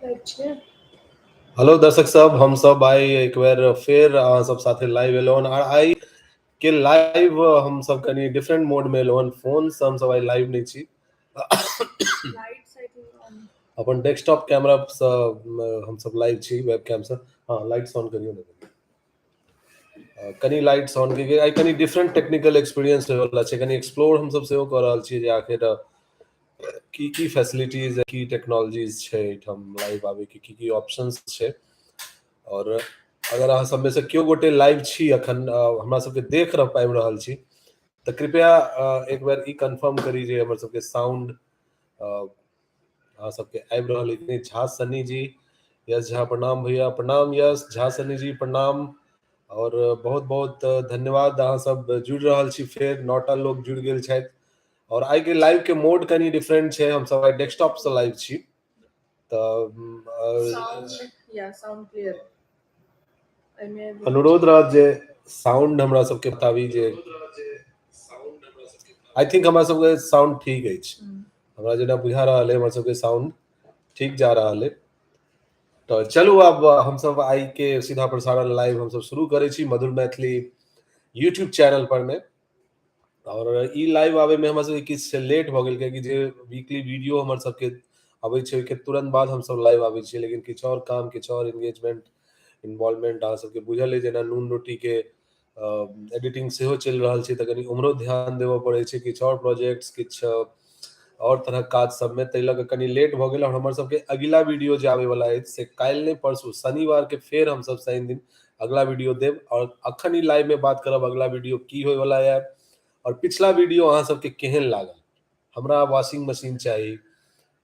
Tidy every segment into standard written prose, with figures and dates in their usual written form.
Hello दर्शक सब, हम सब आइ एक बेर फेर अहाँ सब साथे लाइव एलहुँ हन। और आइ के लाइव हम सब कनि डिफरेंट मोड में एलहुँ हन। फोन से हम सब आइ लाइव नहि छी, अपन डेस्कटॉप कैमरा से हम सब लाइव छी, वेब कैम से। हाँ, लाइट्स ऑन करियौ ने कनि, लाइट्स ऑन के आइ कनि डिफरेंट टेक्निकल एक्सपीरियंस होय वाला छै। कनि एक्सप्लोर हम सब सेहो कऽ रहल छी जे आखिर की की फैसिलिटीज, की टेक्नोलॉजीज छै एहिठाम, लाइव आबै के की की ऑप्शंस छै। और अगर अहाँ सबमे से केओ गोटे लाइव छी अखन, हमरा सबके देख रह पाबि रहल छी, तऽ कृपया एक बेर ई कंफर्म करी जे हमर सबके साउंड अहाँ सबके आबि रहल अछि। झा सनी जी, यश झा प्रणाम भैया, प्रणाम यश झा सनी जी, प्रणाम और बहुत बहुत धन्यवाद। अहाँ सब जुड़ि रहल छी, फेर 9टा लोग जुड़ि गेल छथि। और आइ के लाइव के मोड कनि डिफरेंट छै, हम सब आइ डेस्कटॉप से लाइव छी। तऽ साउंड या साउंड क्लियर अनुरोध रहत जे साउंड हमरा सबके बताबी जे I think हमरा सबके साउंड ठीक अछि। हमरा जेना बुझा रहल है, हमर सबके साउंड ठीक जा रहल है। तऽ चलू, आब हमसब आइ के सीधा प्रसारण लाइव हमसब शुरू करै छी मधुर मैथिली यूट्यूब चैनल पर मे। और ई लाइव आबै में हमरा सबके किछु लेट भऽ गेल, कियाकि जे वीकली वीडियो हमर सबके अबै छै ओहिके तुरंत बाद हमसब लाइव आबै छियै, लेकिन किछु आओर काम, किछु आओर एंगेजमेंट, इन्वॉल्वमेंट अहाँ सबके बुझल अइ, जेना नून रोटी के एडिटिंग सेहो चलि रहल छै, तऽ कनि उम्हरो ध्यान देबऽ पड़ै छै, किछु आओर प्रोजेक्ट्स, किछु आओर तरहक काज सबमे, ताहि लऽ कऽ कनि लेट भऽ गेल। और हमर सबके अगिला वीडियो जे आबै वाला अछि से काल्हि नहि, परसू शनिवार के फेर हमसब शनि दिन अगला वीडियो देब। और अखन ई लाइव में बात करब अगला वीडियो की होय वाला है और पिछला वीडियो अहाँ सबके केहन लागल। हमरा वॉशिंग मशीन चाही,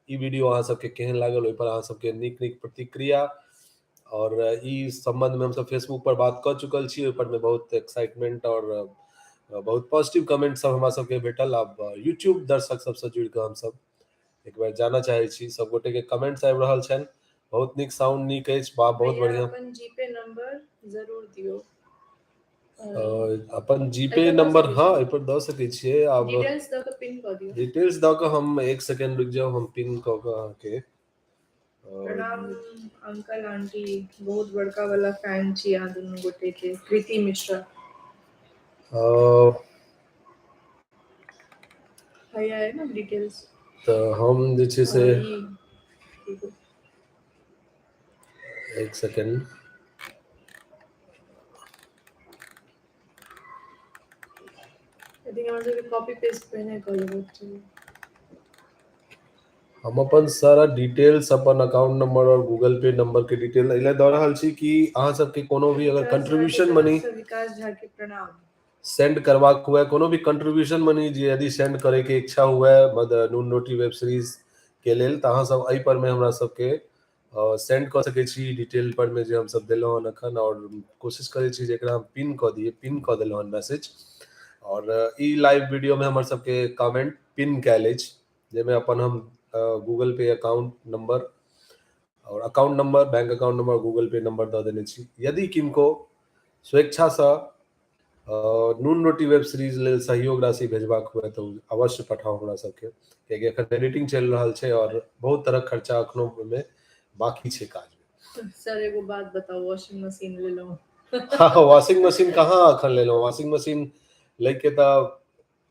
ई वीडियो अहाँ सबके केहन लागल, ओहि पर अहाँ सबके नीक नीक प्रतिक्रिया। और ई संबंध में हमसब फेसबुक पर बात कऽ चुकल छी, ओहि पर में बहुत एक्साइटमेंट और बहुत पॉजिटिव कमेंट सब हमरा सबके भेटल। आब यूट्यूब दर्शक सबसँ जुड़ि कऽ हमसब एक बेर जानऽ चाहै छी। सब गोटे के कमेंट्स आबि रहल छनि, बहुत नीक, साउंड नीक अछि, वाह, बहुत बढ़िया। अपन जीपे नंबर जरूर दियौ। अपन जीपे नंबर, हाँ, एहि पर दऽ सकै छियै। आब डिटेल्स दऽ कऽ पिन कऽ दियौ। डिटेल्स दऽ कऽ हम, एक सेकेंड रुकि जाउ, हम पिन कऽ कऽ अहाँके। प्रणाम अंकल आंटी, बहुत बड़का वाला फैन छी अहाँ दुनू गोटे के, कृति मिश्रा। भैया है ना डिटेल्स। तऽ हम जे छै से एक सेकेंड, कॉपी पेस्ट पहिने कऽ लेबाक चाही। हम अपन सारा डिटेल्स, अपन अकाउंट नंबर और गूगल पे नंबर के डिटेल एहि लए दऽ रहल छी कि अहाँ सबके कोनो भी अगर विकास झा के कंट्रीब्यूशन तरफ मनी से विकास झा के प्रणाम सेंड करबाक हुए, कोनो भी कंट्रीब्यूशन मनी जे यदि सेंड करे के इच्छा हुए मद नून रोटी वेब सीरीज के लेल, तऽ अहाँ सब एहि पर मे हमरा सबके सेंड कऽ सकै छी, डिटेल पर मे जे हमसब देलहुँ हन अखन। और कोशिश करै छी जे एकरा हम पिन कऽ दियै, पिन कऽ देलहुँ हन मैसेज। और ई लाइव वीडियो मे हमर सबके कमेंट पिन कयल अछि, जाहिमे अपन हम गूगल पे अकाउंट नंबर और account number, bank account number, Google Pay number दऽ देने छी। यदि किनको स्वेच्छासँ नून रोटी वेब सीरीज लेल सहयोग राशि भेजबाक हुए तऽ अवश्य पठाउ हमरा सबके, कियाकि एखन एडिटिंग चलि रहल छै और बहुत तरहक खर्चा एखनो ओहिमे बाकी छै काज मे। सर, एगो बात बताउ, वॉशिंग मशीन लेलहुँ? हाँ, वॉशिंग मशीन कहाँ एखन लेलहुँ। वॉशिंग मशीन लैके तऽ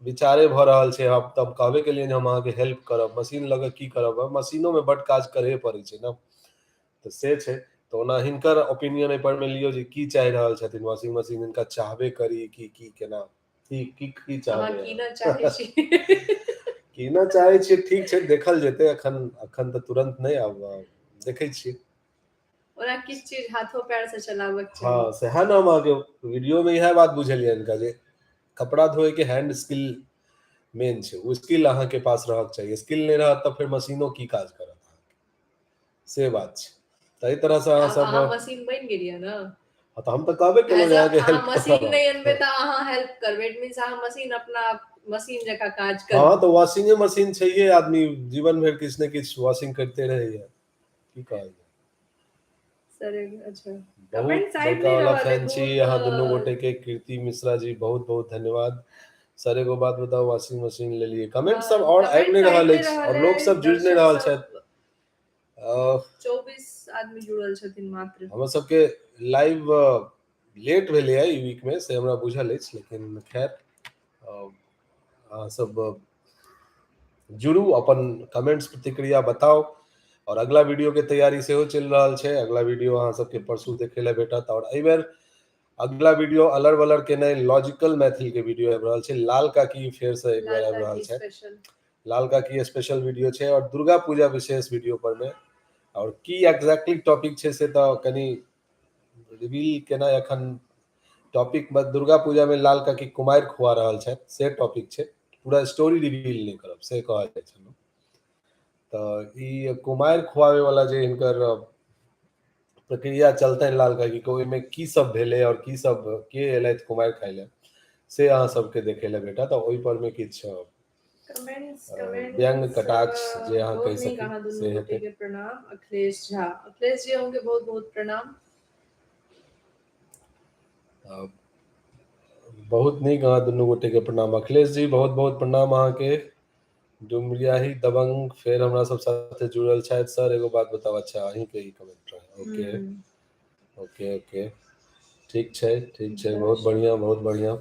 विचारे भऽ रहल छै। आब तब कहबे केलियै जे हम अहाँके हेल्प करब, मशीन लऽ कऽ की करब? मशीनो मे बड काज करहे पड़ै छै ने, तऽ से छै। तऽ ओना हिनकर ओपिनियन एहि पर मे लियौ जे की चाहि रहल छथिन। वॉशिंग मशीन हिनका चाहबे करी कि की केना की की की अहाँ चाहबै? कीनऽ चाहै छी? कीनऽ चाहै छियै, ठीक छै, देखल जेतै। अखन अखन तऽ तुरन्त नहि, आब देखै छियै। ओना किछु चीज हाथो पैर से चलाबक चाही। हाँ, सएह ने, हम अहाँके वीडियो मे इएह बात बुझलियै हिनका जे कपड़ा धोए के हैंड स्किल मेन छै, ओ स्किल अहाँके पास रहक चाही। स्किल नहि रहत तऽ फेर मशीनो की काज करत अहाँके, से बात छै। तऽ एहि तरहसँ अहाँ आब सब अहाँ मशीन बनि गेलियै ने। तऽ हम तऽ कहबे केलहुँ एज जे अहाँके अहाँ हेल्प मशीन करब। नहि अनबै तऽ अहाँ हेल्प करबै, it means अहाँ मशीन अपना मशीन जकाँ काज हाँ, करबै। तऽ वॉशिंगे मशीन छैहे, आदमी जीवन भरि किछु ने किछु वॉशिंग करिते रहैया, की कहल जाय। सर, अच्छा, बहुत कमेंट्स आबि बड़का नहि वाला रहल अइ फैन छी बहुत। अहाँ दुनू गोटे के, कीर्ति मिश्रा जी, बहुत बहुत धन्यवाद। सर, एगो बात बताउ, वॉशिंग मशीन लेलियै? कमेंट सब और आबि कमेंट्स नहि आबि रहल नहि अछि रहल और लोक अइ सब जुड़ि नहि दर्शक रहल सब छथि। 24 आदमी जुड़ल छथिन मात्र। हमर सबके लाइव लेट भेलैए ई वीकमे, से हमरा बुझल अछि, लेकिन खैर अहाँ सब जुड़ू, अपन कमेंट्स प्रतिक्रिया बताउ। और अगला वीडियो के तैयारी सेहो चलि रहल छै। अगला वीडियो अहाँ सबके परसू देखै लए भेटत। और एहि बेर अगला वीडियो अलर बलर के नहि, लॉजिकल मैथिल के वीडियो आबि रहल छै। लाल काकी फेर से एक बेर आबि रहल छै, लाल काकी स्पेशल वीडियो छै और दुर्गा पूजा विशेष वीडियो पर में। और की एग्जैक्टली टॉपिक छै से तऽ कनि रिवील केना एखन टॉपिक में दुर्गा पूजा में लाल काकी कुमारि खुआ रहल छथि से टॉपिक छै, पूरा स्टोरी रिवील नहि करब से कहल जाइ छै। तऽ ई कुमारि खुआबै वाला जे हिनकर प्रक्रिया चलतनि लाल काकी के, ओहिमे की सब भेलै और की सब के एलथि कुमारि खाइ लए से अहाँ सबके देखै लए भेटत। आ ओहि पर मे किछु व्यंग कटाक्ष जे अहाँ कहि सकी से हेतै। प्रणाम अखिलेश झा, अखिलेश जी अहूँके बहुत बहुत प्रणाम। बहुत नीक, अहाँ दुनू गोटे के प्रणाम। अखिलेश जी बहुत बहुत प्रणाम अहाँके। डुमरियाही दबंग फेर हमरा सब साथे जुड़ल छथि। सर एगो बात बताउ, अच्छा अहीं के ई कमेंट रहे, ओके ओके ओके, ठीक छै ठीक छै, बहुत बढ़िया बहुत बढ़िया।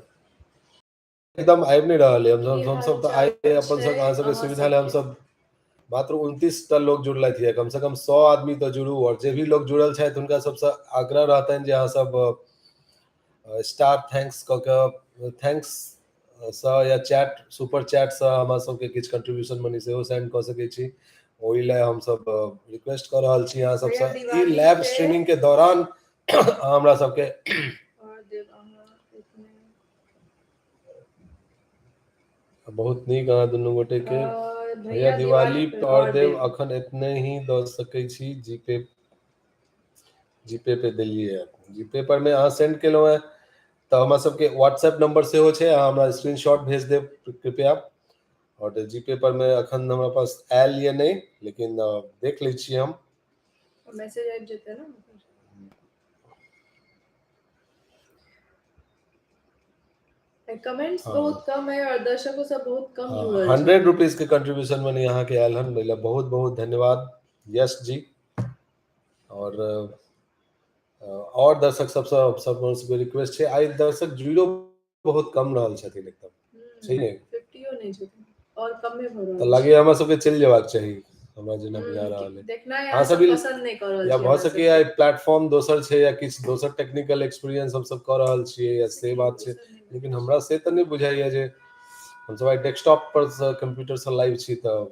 एकदम आबि नहि रहल है। हम सब तऽ आइ अपन सब अहाँ सबके सुविधा लए हम सब मात्र 29 टा लोग जुड़लथि यऽ, कम से कम 100 आदमी तऽ जुड़ू। और जे भी लोग जुड़ल छथि हुनका सबसँ आग्रह रहतनि जे अहाँ सब स्टार thanks कऽ के thanks सँ या चैट सुपर चैट सँ हमरा सबके किछु कंट्रीब्यूशन मनी सेहो सेंड कऽ सकै छी। ओहि लए हम सब रिक्वेस्ट कऽ रहल छी अहाँ सबसँ। ई लाइव स्ट्रीमिंग के दौरान हमरा सबके बहुत नीक अहाँ दुनू गोटे के। भैया दिवाली पर देव अखन एतने ही दऽ सकै छी, जीपे जीपे पे देलियै, जीपे पर मे अहाँ सेंड केलहुँ हेँ तऽ हमरा सबके व्हाट्सएप नंबर सेहो छै, अहाँ हमरा स्क्रीनशॉट भेज देब कृपया। आओर जीपे पर मे अखन हमरा पास आयल ये नहि, लेकिन देख लै छियै हम। मैसेज आबि जेतै ने। कमेंट्स बहुत कम है और दर्शकों सब बहुत कम जुड़ल। 100 रुपीस के कंट्रीब्यूशन मनी अहाँ के आयल हन, मतलब बहुत बहुत धन्यवाद यश जी। और दर्शक सबसँ सब सबके रिक्वेस्ट छै, आइ दर्शक जुड़ो बहुत कम रहल छथिन एकदम, छै ने? 50 नहि छथिन और कमे भऽ रहल तऽ लागैए हमरा सबके चलि जेबाक चाही, हमरा जेना बुझा रहल है देखनाइ अहाँ सब पसंद नहि कऽ रहल या भऽ सकैए प्लेटफॉर्म दोसर छै या किछु दोसर टेक्निकल एक्सपीरियंस हमसब कऽ रहल छियै या से बात छै, लेकिन हमरा से तऽ नहि बुझाइए जे हमसब आइ डेस्कटॉप पर सँ कंप्यूटर सँ लाइव छी, तऽ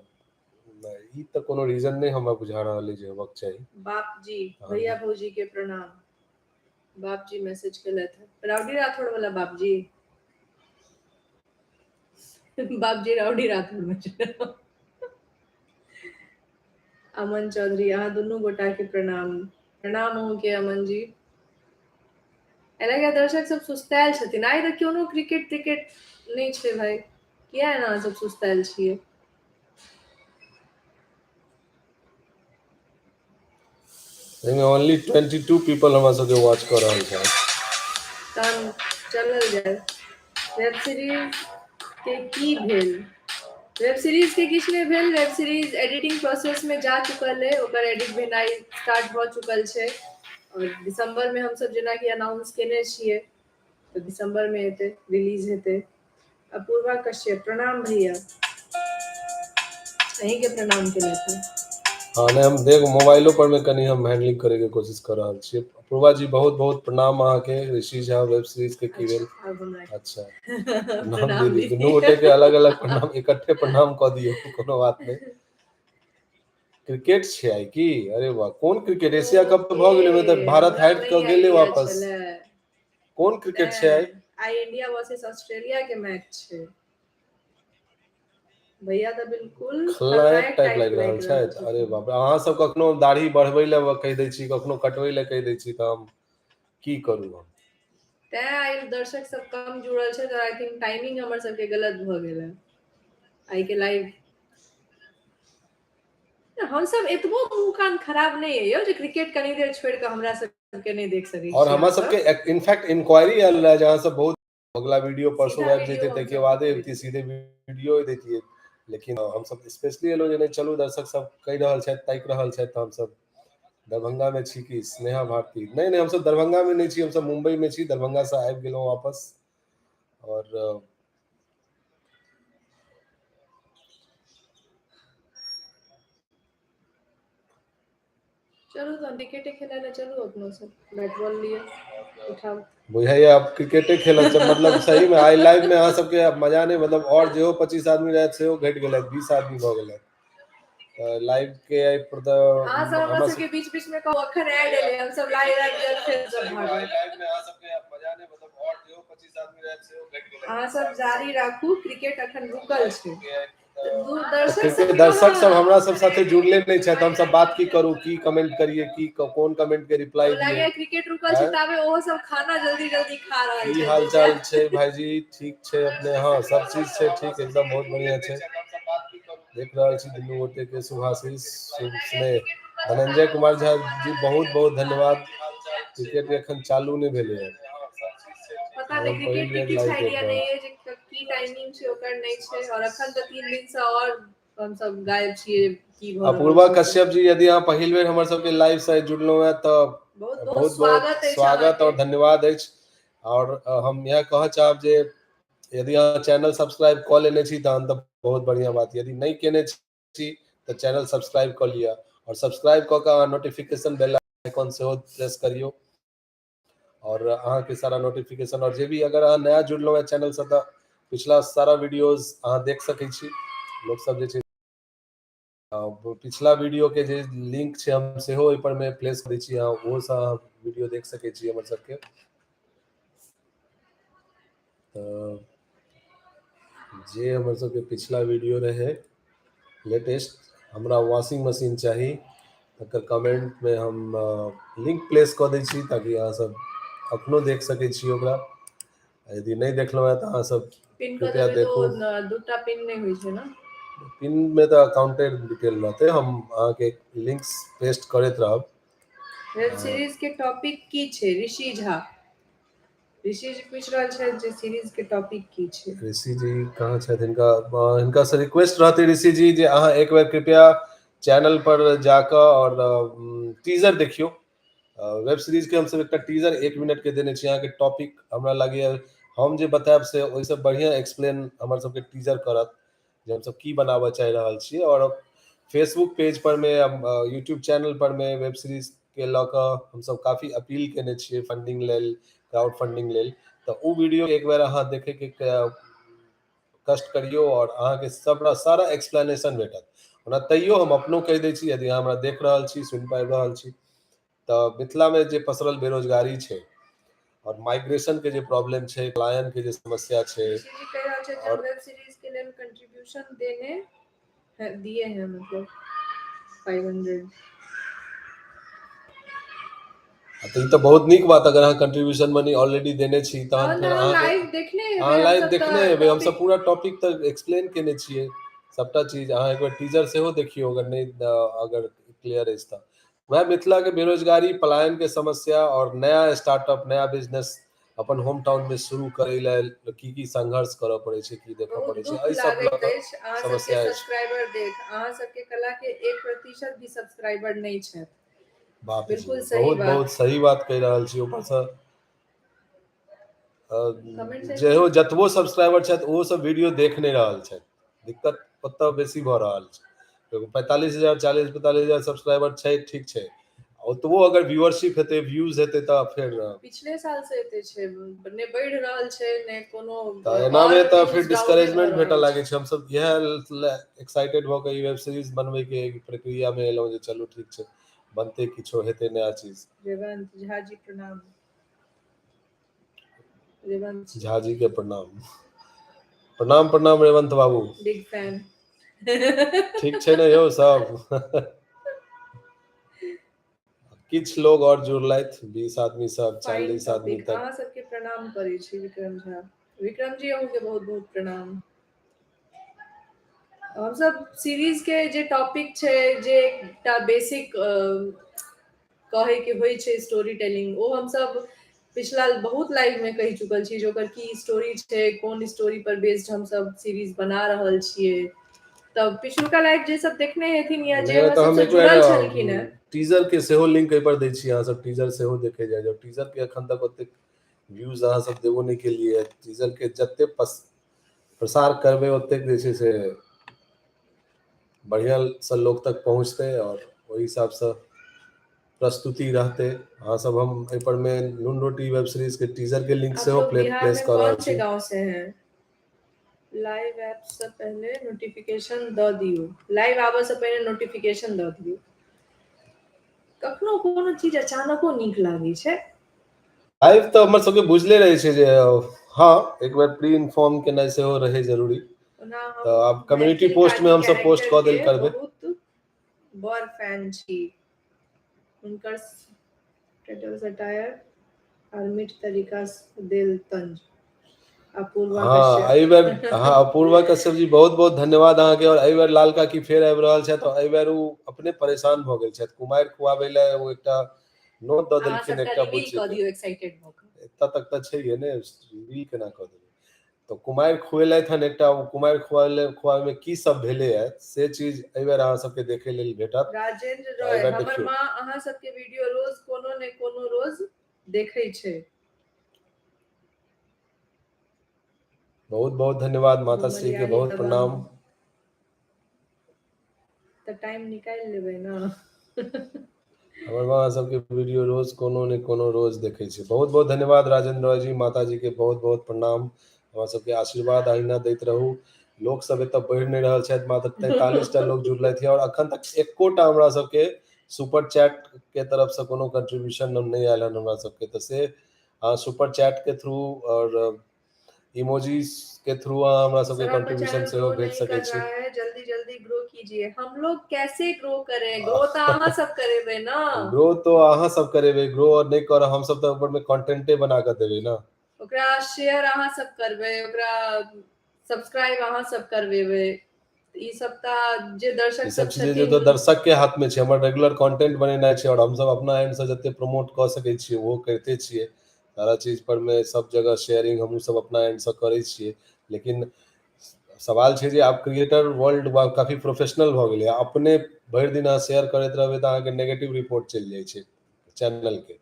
ई तऽ कोनो रीजन नहि हमरा बुझा रहल है जे होबाक चाही। बाप जी भैया भौजी के प्रणाम, बाप जी मैसेज केलथि है, राउडी राठौड़ वाला बाप जी, बाप जी राउडी राठौड़ में। अमन चौधरी अहाँ दुनू गोटा के प्रणाम, प्रणाम अहूँ के अमन जी। एना दर्शक सब सुस्तायल छथिन आइ, तऽ कोनो क्रिकेट त्रिकेट नहि छै भाई, किया एना अहाँ सब सुस्तायल छियै? एहिमे ओनली 22 पीपल हमरा सबके वॉच कऽ रहल छै। तहन चलल जाय। वेब सीरीज के की भेल? वेब सीरीज के किछु नहि भेल, वेब सीरीज एडिटिंग प्रोसेस में जा चुकल है, ओकर एडिट भेनाइ स्टार्ट भऽ चुकल छै और दिसंबर में हमसब जेनाकि अनाउंस केने छियै तऽ दिसंबर में एतै, रिलीज हेतै। अपूर्वा कश्यप प्रणाम भैया, अहीं के प्रणाम केलथि। हाँ नहीं, हम देख मोबाइलो पर में कनी हम हैंडलिंग करे के कोशिश कर रहल छी। अपूर्वा जी बहुत बहुत प्रणाम अहाँ के। ऋषि झा वेब सीरीज के की भेल? अच्छा प्रणाम दीदी, दुनू गोटे के अलग अलग प्रणाम, इकट्ठे प्रणाम कऽ दियौ, कोनो बात नहीं। क्रिकेट छै आइ की? अरे वाह, कोन क्रिकेट? एशिया कप तऽ भऽ गेलै, तऽ भारत हारि कऽ गेलै वापस। कोन क्रिकेट छै आइ? आइ इंडिया वर्सेस ऑस्ट्रेलिया के मैच छै भैया, तऽ बिल्कुल खलनायक टाइप लागि रहल छै। अरे बाप रे, अहाँ सब कखनो दाढ़ी बढ़बै लए कहि दै छी, कखनो कटबै लए कहि दै छी, तऽ हम की करू हम? तैं आइ दर्शक सब कम जुड़ल छै, तऽ I think timing हमर सबके गलत भऽ गेल है आइ के लाइव। हमसब एतबो मुंह कान खराब नहि है यौ जे क्रिकेट कनी देर छोड़ि कऽ हमरा सबके नहि देख सकै। और हमरा सबके इनफैक्ट इंक्वायरी आयल रहे, जहाँ सब बहुत अगला वीडियो परसों आबि जेतै, ताहिके बादे अबितियै, सीधे वीडियो दैतियै। लेकिन हमसब स्पेशली एलहुँ जे नहि चलू, दर्शक सब कहि रहल छथि, ताकि रहल छथि, तऽ हमसब दरभंगा मे छी कि स्नेहा भारती? नहि नहि, हमसब दरभंगा मे नहि छी, हमसब मुंबई मे छी, दरभंगा से आबि गेलहुँ वापस। और चलू तहन क्रिकेटे खेलाय लए चलू, अपनो सब बैट बॉल लिअ, उठाउ। बुझाइया आब क्रिकेटे खेलत सब, मतलब सही में आइ लाइव में अहाँ सबके मजा नहि, मतलब और जेहो 25 आदमी रहत सेहो घटि गेलथि, 20 आदमी भऽ गेलथि। लाइव के आइ अहाँ सब हमरा सबके बीच बीच में कहू अखन ऐड एलै, हम सब लाइव आबि जायब, फेर सब भागब। लाइव में अहाँ सबके मजा नहि, मतलब और जेहो 25 आदमी रहत सेहो घटि गेलथि। अहाँ सब जारी राखू, क्रिकेट अखन रुकल छै। दर्शक दर्शक सब हमरा सब साथे जुड़ले नहि छथि, हम सब बात की करू, की कमेंट करिए, की कोन कमेंट के रिप्लाई दिए। क्रिकेट रुकल छै ताबे ओहो सब खाना जल्दी जल्दी खा रहल छै। की हाल चाल छै भाईजी? ठीक छै अपने? हाँ, सब चीज छै ठीक, एकदम बहुत बढ़िया छै। देख रहल छी दुनू गोटे के शुभाशीष, शुभ स्नेह। धनंजय कुमार झा जी बहुत बहुत धन्यवाद। क्रिकेट के एखन चालू नहि भेलै हँ। पता नहि, क्रिकेट के किछु आइडिया नहि है जे की टाइमिंग छै ओकर, नहि छै। और अखन तऽ 3 दिन से और हम सब गायब छियै, की भऽ अपूर्वा कश्यप जी, यदि अहाँ पहिल बेर हमर सबके लाइव से जुड़लहुँ हैं तऽ बहुत बहुत स्वागत अछि, स्वागत और धन्यवाद अछि। और हम इएह कहऽ चाहब जे यदि अहाँ चैनल सब्सक्राइब कऽ लेने छी तहन तऽ बहुत बढ़िआँ बात, यदि नहि केने छी तऽ चैनल सब्सक्राइब कऽ लिअ और सब्सक्राइब कऽ कऽ अहाँ नोटिफिकेशन बेल आइकॉन सेहो प्रेस करियौ और अहाँके सारा नोटिफिकेशन, और जे भी अगर अहाँ नया जुड़लहुँ हैं चैनल से तऽ पिछला सारा वीडियोज अहाँ देख सकै छी। लोक सब जे छै पिछला वीडियो के जे लिंक छै हम सेहो ओहि पर मे प्लेस करै छी, अहाँ ओहो से अहाँ वीडियो देख सकै छी हमर सबके। तऽ जे हमर सबके पिछला वीडियो रहे लेटेस्ट, हमरा वॉशिंग मशीन चाही, तकर कमेंट में हम लिंक प्लेस कऽ दै छी ताकि अहाँ सब अपनो देख सकै छी ओकरा। यदि नहि देखलहुँ हैं तऽ अहाँ सब पिन कऽ कृपया देबै देखू। तऽ दूटा पिन नहि होइ छै ने? पिन में तऽ अकाउंटे डिटेल रहतै, हम अहाँके लिंक्स पेस्ट करैत रहब। वेब सीरीज के टॉपिक की छै? ऋषि झा, ऋषि जी पूछि रहल छथि जे सीरीज के टॉपिक की छै। ऋषि जी कहाँ छथि? हिनका हिनका से रिक्वेस्ट रहतै ऋषि जी जे अहाँ एक बेर कृपया चैनल पर जाकऽ और टीजर देखियौ। वेब सीरीज के हमसब एकटा टीजर 1 मिनट के देने छी, अहाँके टॉपिक हमरा लागैए हम जे बतायब से ओहिसँ बढ़िआँ एक्सप्लेन हमर सबके टीजर करत जे हमसब की बनाबऽ चाहि रहल छियै। और फेसबुक पेज पर मे, यूट्यूब चैनल पर मे वेब सीरीज के लऽ कऽ हमसब काफी अपील केने छियै फंडिंग लेल, क्राउड फंडिंग लेल, तऽ ओ वीडियो एक बेर अहाँ देखैके कष्ट करियौ और अहाँके सबटा सारा एक्सप्लेनेशन भेटत। ओना तैयो हम अपनो कहि दै छी, यदि अहाँ हमरा देख रहल छी, सुनि पाबि रहल छी, तऽ मिथिलामे जे पसरल बेरोजगारी छै और माइग्रेशन के जे प्रॉब्लम छै, पलायन के जे समस्या छै, ऋषि जी कहि रहल छथि और वेब सीरीज के लेल कंट्रीब्यूशन देने है, दिए हैं, मतलब 500। तऽ ई तऽ बहुत नीक बात, अगर अहाँ कंट्रीब्यूशन मनी ऑलरेडी देने छी तहन फेर अहाँके लाइव देखने हेबै। अहाँ लाइव हमसब देखने तऽ हेबै, हमसब टॉपिक पूरा टॉपिक तऽ एक्सप्लेन केने छियै सबटा चीज। अहाँ एक बेर टीजर सेहो देखियौ अगर नहि अगर क्लियर अछि तऽ। वएह मिथिला के बेरोजगारी, पलायन के समस्या और नया स्टार्टअप, नया बिजनेस अपन होम टाउन में शुरू करै लेल की की संघर्ष करऽ पड़ै छै, की देखऽ बहुत पड़ै छै, दुख एहि सब लऽ लागैत कऽ अछि अहाँ सबके समस्या अछि। सब्सक्राइबर देख, अहाँ सबके कला के 1% भी सब्सक्राइबर नहि छथि। बाप जी, बिल्कुल सही बहुत बात। बहुत सही बात कहि रहल छी। ऊपरसँ कमेंट जेहो जतबो सब्सक्राइबर छथि ओहो सब वीडियो देख नहि रहल छथि, दिक्कत ओतऽ बेसी भऽ रहल छै। 45,000, 40-45 हजार सब्सक्राइबर छै, ठीक छै, ओतबो अगर व्यूअरशिप हेतै, व्यूज हेतै तऽ फेर पिछले साल से एते छै, ने बढ़ि रहल छै ने कोनो तऽ एनामे और तऽ फेर व्यूज डाउने भऽ डिस्करेजमेंट भेटऽ रहल लागै छै। छै। हमसब इएह एक्साइटेड भऽ कऽ ई वेब सीरीज बनबैके प्रक्रियामे एलहुँ जे चलू ठीक छै, बनतै किछो, हेतै नया चीज। रेवंत झा जी प्रणाम। रेवंत झा जी के प्रणाम, प्रणाम प्रणाम रेवंत बाबू, बिग फैन। ठीक छै ने यौ सब? किछु लोग और जुड़लथि, 20 आदमी सब, फाइन 40 आदमी टॉपिक। तक। अहाँ सबके प्रणाम करै छी विक्रम झा, विक्रम जी अहूँके बहुत बहुत प्रणाम। हमसब सीरीज के जे टॉपिक छै, जे एकटा बेसिक कहै के होइ छै स्टोरी टेलिंग, ओ हमसब पिछला बहुत लाइव में कहि चुकल छी जे ओकर की स्टोरी छै, कोन स्टोरी पर बेस्ड हमसब सीरीज बना रहल छियै। तऽ पिछुलका लाइव जे सब देखने हेथिन या जे नहि हमरा तऽ हम सबसँ एक बेर जुड़ल छलखिन हेँ। टीजर के सेहो लिंक एहि पर दै छी, अहाँ सब टीजर सेहो देखे जाय जाउ। टीजर के अखन तक ओतेक व्यूज अहाँ सब देबो नहि केलियै। टीजर के जते प्रसार करबै ओतेक जे छै से बढ़िया से लोक तक पहुँचतै और ओहि हिसाब से प्रस्तुति रहतै। अहाँ सब हम एहि पर मे नून रोटी वेब सीरीज के टीजर के लिंक आप सेहो लोग बिहार प्लेस में कऽ रहल कौन से छी। गांव से हैं? लाइव ऐप से पहले नोटिफिकेशन दऽ दियौ। लाइव आबऽ से पहिने नोटिफिकेशन दऽ दियौ। कखनो कोनो चीज अचानको नीक लागै छै। लाइव तऽ हमर सबके बुझले रहै छै जे हँ एक बेर प्री इन्फॉर्म केनाइ सेहो रहै जरूरी। ओना तऽ हम आब कम्युनिटी मैथिल पोस्ट मे काकी हमसब पोस्ट कैरेक्टर कऽ देल के करबै। बहुत बड़ फैन छी। हुनकर टाइटल सटायर आर मीठ तरीका से देल तंज। अपूर्वा हँ कश्यप। एहि बेर, हँ अपूर्वा कश्यप जी बहुत बहुत धन्यवाद अहाँके। और एहि बेर लाल काकी फेर आबि रहल छथि और एहि बेर ओ अपने परेशान भऽ गेल छथि। कुमारि खुआबै लए ओ एकटा नोत दऽ अहाँ देलखिन सबटा एकटा रिवील बुच्ची कऽ के। दियौ एक्साइटेड भऽ कऽ। एतऽ तक तऽ छैहे ने, रिवील केना कऽ देबै। तऽ कुमारि खुएलथि हन एकटा, ओ कुमारि खुआबै मे की सब भेलैए से चीज एहि बेर अहाँ सबके देखै लेल भेटत। राजेंद्र तऽ एहि रॉय, बेर हमर देखियौ। माँ अहाँ सबके वीडियो रोज कोनो ने कोनो रोज देखै छै। बहुत बहुत धन्यवाद माता श्री के, मलयाली बहुत दबंग। प्रणाम। तऽ टाइम निकालि लेबै ने। हमर माँ सबके वीडियो रोज कोनो ने कोनो रोज देखै छै। बहुत बहुत धन्यवाद राजेंद्र रॉय जी, माता जी के बहुत बहुत प्रणाम। हमरा सबके आशीर्वाद अहिना दैत रहू। लोक सब एतऽ बढ़ि नहि रहल छथि, मात्र 43 टा लोक जुड़लथि और अखन तक एकोटा हमरा सबके सुपर चैट के तरफ से कोनो कंट्रीब्यूशन नहि आयल हन हमरा सबके। तऽ से अहाँ सुपर चैट के थ्रू और इमोजीज के थ्रू अहाँ हमरा सबके सर आपका कंट्रीब्यूशन चैनल सेहो ग्रो भेज नहीं सकै कर छी। रहा है, जल्दी जल्दी ग्रो कीजिए। हम लोग कैसे ग्रो करें? ग्रो तो अहाँ सब करेबै ना। ग्रो तो अहाँ सब करेबै, ग्रो और नहि करब हम सब तऽ ऊपर में कंटेंटे बना कऽ देबै ना। ओकरा शेयर अहाँ सब करबै, ओकरा सब्सक्राइब अहाँ सब करबेबै। ई सब तऽ जे दर्शक ई सब सब चीज जे छथिन तऽ दर्शक के हाथ में छै। हमर रेगुलर कंटेंट बनेनाइ छै और हमसब अपना एंड से जते प्रमोट कऽ सकै छियै ओहो करिते छियै। सारा चीज पर मे सब जगह शेयरिंग हमहूँ सब अपना एंड से करै छियै। लेकिन सवाल छै जे आब क्रिएटर वर्ल्ड काफी प्रोफेशनल भऽ गेलै। अपने भरि दिन अहाँ शेयर करैत रहबै तऽ अहाँके नेगेटिव रिपोर्ट चलि जाइ छै चैनल के।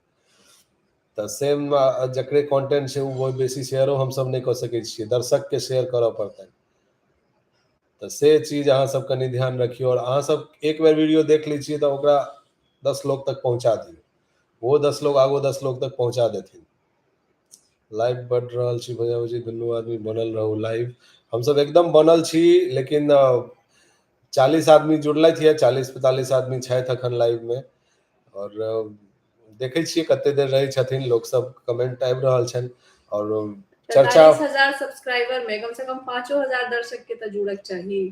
तऽ सेम जकरे कंटेंट छै ओ बेसी शेयरो हमसब नहि कऽ सकै छियै, दर्शक के शेयर करऽ पड़तनि। तऽ से चीज अहाँ सब कनि ध्यान रखियौ। और अहाँ सब एक बेर वीडियो देख लै छियै तऽ ओकरा 10 लोग तक पहुँचा दियौ, ओहो 10 लोग आगो 10 लोग तक पहुँचा देथिन। लाइव बढ़ रहल छी भैया भौजी, दुनू आदमी बनल रहू लाइव। हमसब एकदम बनल छी, लेकिन 40 आदमी जुड़लथि यऽ, 40-45 आदमी छथि अखन लाइव मे। और देखै छियै कते देर रहै छथिन लोक सब, कमेंट आबि रहल छनि और चर्चा। 45,000 सब्सक्राइबर में कम से कम 5,000 दर्शक के तऽ जुड़क चाही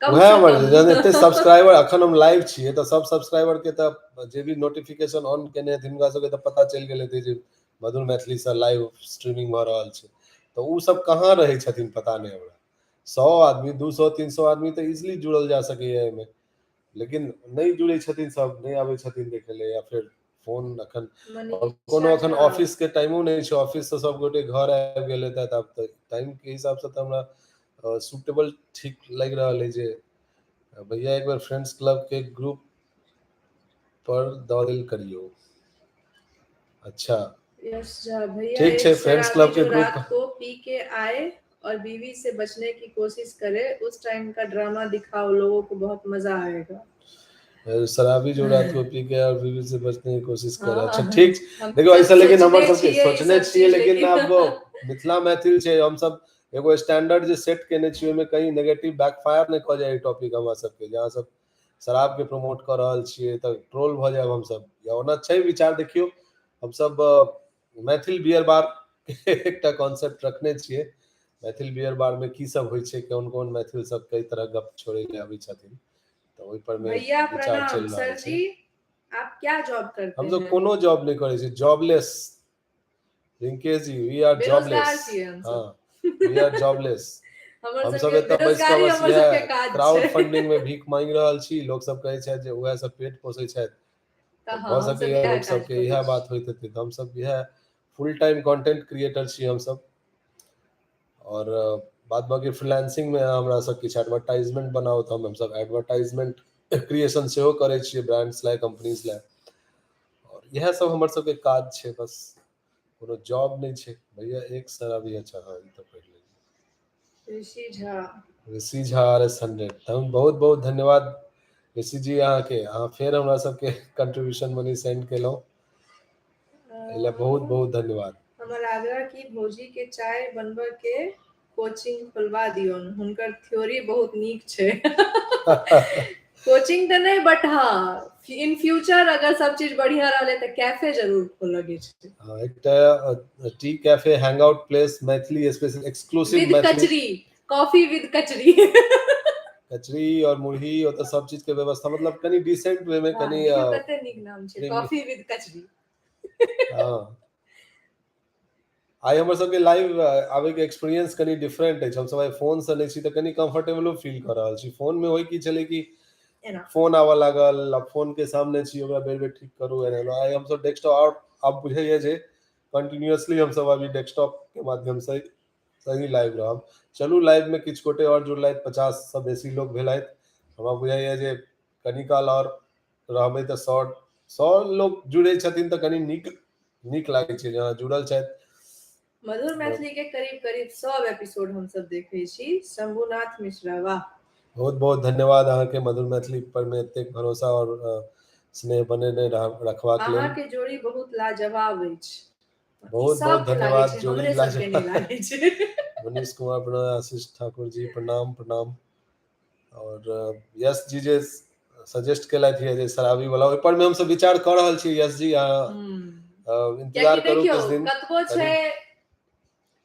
कम वएह से हमर कम। जहन एते सब्सक्राइबर अखन हम लाइव छियै तऽ सब सब्सक्राइबर के तऽ जे भी नोटिफिकेशन ऑन केने हेथिन हुनका सबके तऽ पता चलि गेल हेतै जे मधुर मैथिली से लाइव स्ट्रीमिंग भऽ रहल छै। तऽ ओ सब कहाँ रहै छथिन पता नहि हमरा। 100 आदमी 200 300 आदमी तऽ इजिली जुड़ल जा सकैया एहिमे, लेकिन नहि जुड़ै छथिन सब, नहि आबै छथिन देखै लए। या फेर फोन अखन और कोनो मनीषा अखन झा। ऑफिस के टाइमो नहि छै, ऑफिस से सब गोटे घर आबि गेल हेतै। आब तऽ टाइम के हिसाब से तऽ हमरा सुटेबल ठीक लागि रहल है जे भैया एक बेर फ्रेंड्स क्लब के ग्रुप पर दऽ देल करियौ। अच्छा यश झा भैया, ठीक एक छै, फ्रेंड्स शराबी क्लब के जो ग्रुप रात को पी के आए और बीवी से बचने की कोशिश करे, उस टाइम का ड्रामा दिखाओ, लोगों को बहुत मजा आएगा। शराबी जो रात को पी के और बीवी से बचने की कोशिश करे। हाँ, अच्छा ठीक, हम देखियौ सब ऐसा, लेकिन हमर सोचने सबके छियै ई सोचने सब छियै, चीज, लेकिन लेकिन आब मिथिला मैथिल छै, हम सब एगो स्टैंडर्ड जे सेट केने छियै ओहिमे कहीं नेगेटिव बैकफायर नहि कऽ जाय टॉपिक हमरा सबके। जे अहाँ सब शराब के प्रमोट कऽ रहल छियै तऽ ट्रोल भऽ जायब हमसब। या ओना छै विचार, देखियौ हमसब मैथिल बियर बार के एकटा कॉन्सेप्ट रखने छियै। मैथिल बियर बार में की सब होइ छै, कोन कोन मैथिल सब कई तरह गप छोड़ै लए आबै छथिन, तऽ ओहि पर मे भैया विचार प्रणाम चलि रहल सर छै। जी, आप क्या जॉब करते हम सब हैं? कोनो जॉब नहि करै छी, jobless. Rinkesh ji, we are बेरोजगार जॉबलेस। छियै हम सब। हाँ, वी आर जॉबलेस। हमर हम सब सबके एतऽ बैस कऽ बेरोजगारी बस हमर इएह सबके काज क्राउड छै। फंडिंग में भीख मांगि रहल छी। लोक सब कहै छथि जे उएह सब पेट पोसै छथि, तऽ तऽ हँ भऽ हम सब सकैया इएह लोक काज सबके करै इएह छी। बात होइत हेतै। तऽ हमसब इएह फुल टाइम कंटेंट क्रिएटर छी हमसब। और बाद बाकी फ्रीलांसिंग मे हमरा सब किछु एडवर्टाइजमेंट बनाउ तऽ हमसब एडवर्टाइजमेंट क्रिएशन सेहो करै छियै ब्रांड्स लए, कंपनीज लए। और इएह सब हमर सबके काज छै, बस कोनो जॉब नहि छै। भैया एक शराबी अच्छा, हाँ ई तऽ पढ़ि लेलियै। ऋषि झा, ऋषि झा RS 100, तहन बहुत बहुत धन्यवाद ऋषि जी अहाँके, अहाँ फेर हमरा सबके कंट्रीब्यूशन मनी सेंड केलहुँ, एहि लए बहुत बहुत धन्यवाद। हमर आग्रह की भौजी के चाय बनबऽ के कोचिंग खोलवा दियौन, हुनकर थ्योरी बहुत नीक छै। कोचिंग तऽ नहि, बट हाँ इन फ्यूचर अगर सब चीज बढ़िया रहलै तऽ कैफे जरूर खोलऽ के छै। हाँ, एकटा tea cafe hang out place, Maithili special exclusive with Maithili kachori, coffee with kachori. Kachori और मुरही, ओतऽ सब चीज के व्यवस्था, मतलब कनि डिसेंट वे में, कनि देखियौ कते नीक नाम छै, कॉफी विद कचरी। हाँ, आइ हमर सबके लाइव आबे के एक्सपीरियंस कनि डिफरेंट अछि। हमसब आइ फोन से नहि छी तऽ कनि कंफर्टेबलो फील कऽ रहल छी। फोन में होइ की छलै कि फोन आबऽ लागल, आब फोन के सामने छी, ओकरा बेर बेर ठीक करू, एना। आइ हमसब डेस्कटॉप, और आब बुझैया जे कंटिन्यूअसली हमसब अभी डेस्कटॉप के माध्यम से सही लाइव रहब। चलू लाइव में किछु गोटे और जुड़लथि, 50 से बेसी लोग भेलथि। हमरा बुझाइया जे कनि काल और रहबै तऽ 100 लोग जुड़ै छथिन तऽ कनि नीक नीक लागै छै जे जुड़ल छथि। मधुर मैथिली के करीब करीब 100 एपिसोड हम सब देखै छी। शंभुनाथ मिश्रा, वाह, बहुत बहुत धन्यवाद अहाँके मधुर मैथिली पर में एतेक भरोसा और स्नेह बनेने रखबाक लेल। अहाँके जोड़ी बहुत लाजवाब अछि। बहुत बहुत धन्यवाद, जोड़ी लाजवाब। मनीष कुमार प्रणाम, आशीष ठाकुर जी प्रणाम प्रणाम। और यश जी जे सजेस्ट केलथि है जे शराबी वाला, ओहि पर में हमसब विचार कऽ रहल छी। यश जी अहाँ इंतजार करू किछु दिन, कतबो छै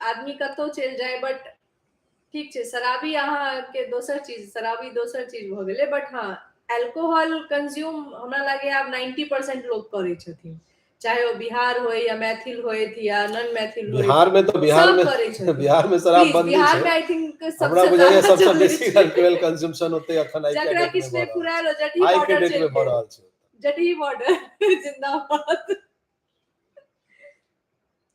आदमी कतौ चलि जाय, बट ठीक छै शराबी अहाँके दोसर चीज, शराबी दोसर चीज भऽ गेलै, बट हाँ अल्कोहल कंज्यूम हमरा लागैए आब 90% लोक करै छथिन, चाहे वो बिहार होय या मैथिल होय या नॉन मैथिल होय। बिहार में तो बिहार में बिहार में शराब बंदी छै, बिहार में I think हमरा बुझाइए सबसे बेसी अल्कोहल कंजम्पशन होते अखन आई जकरा किछ नहि फुरायल जटही बॉर्डर के डेट में भऽ रहल छै, जटही बॉर्डर जिंदाबाद।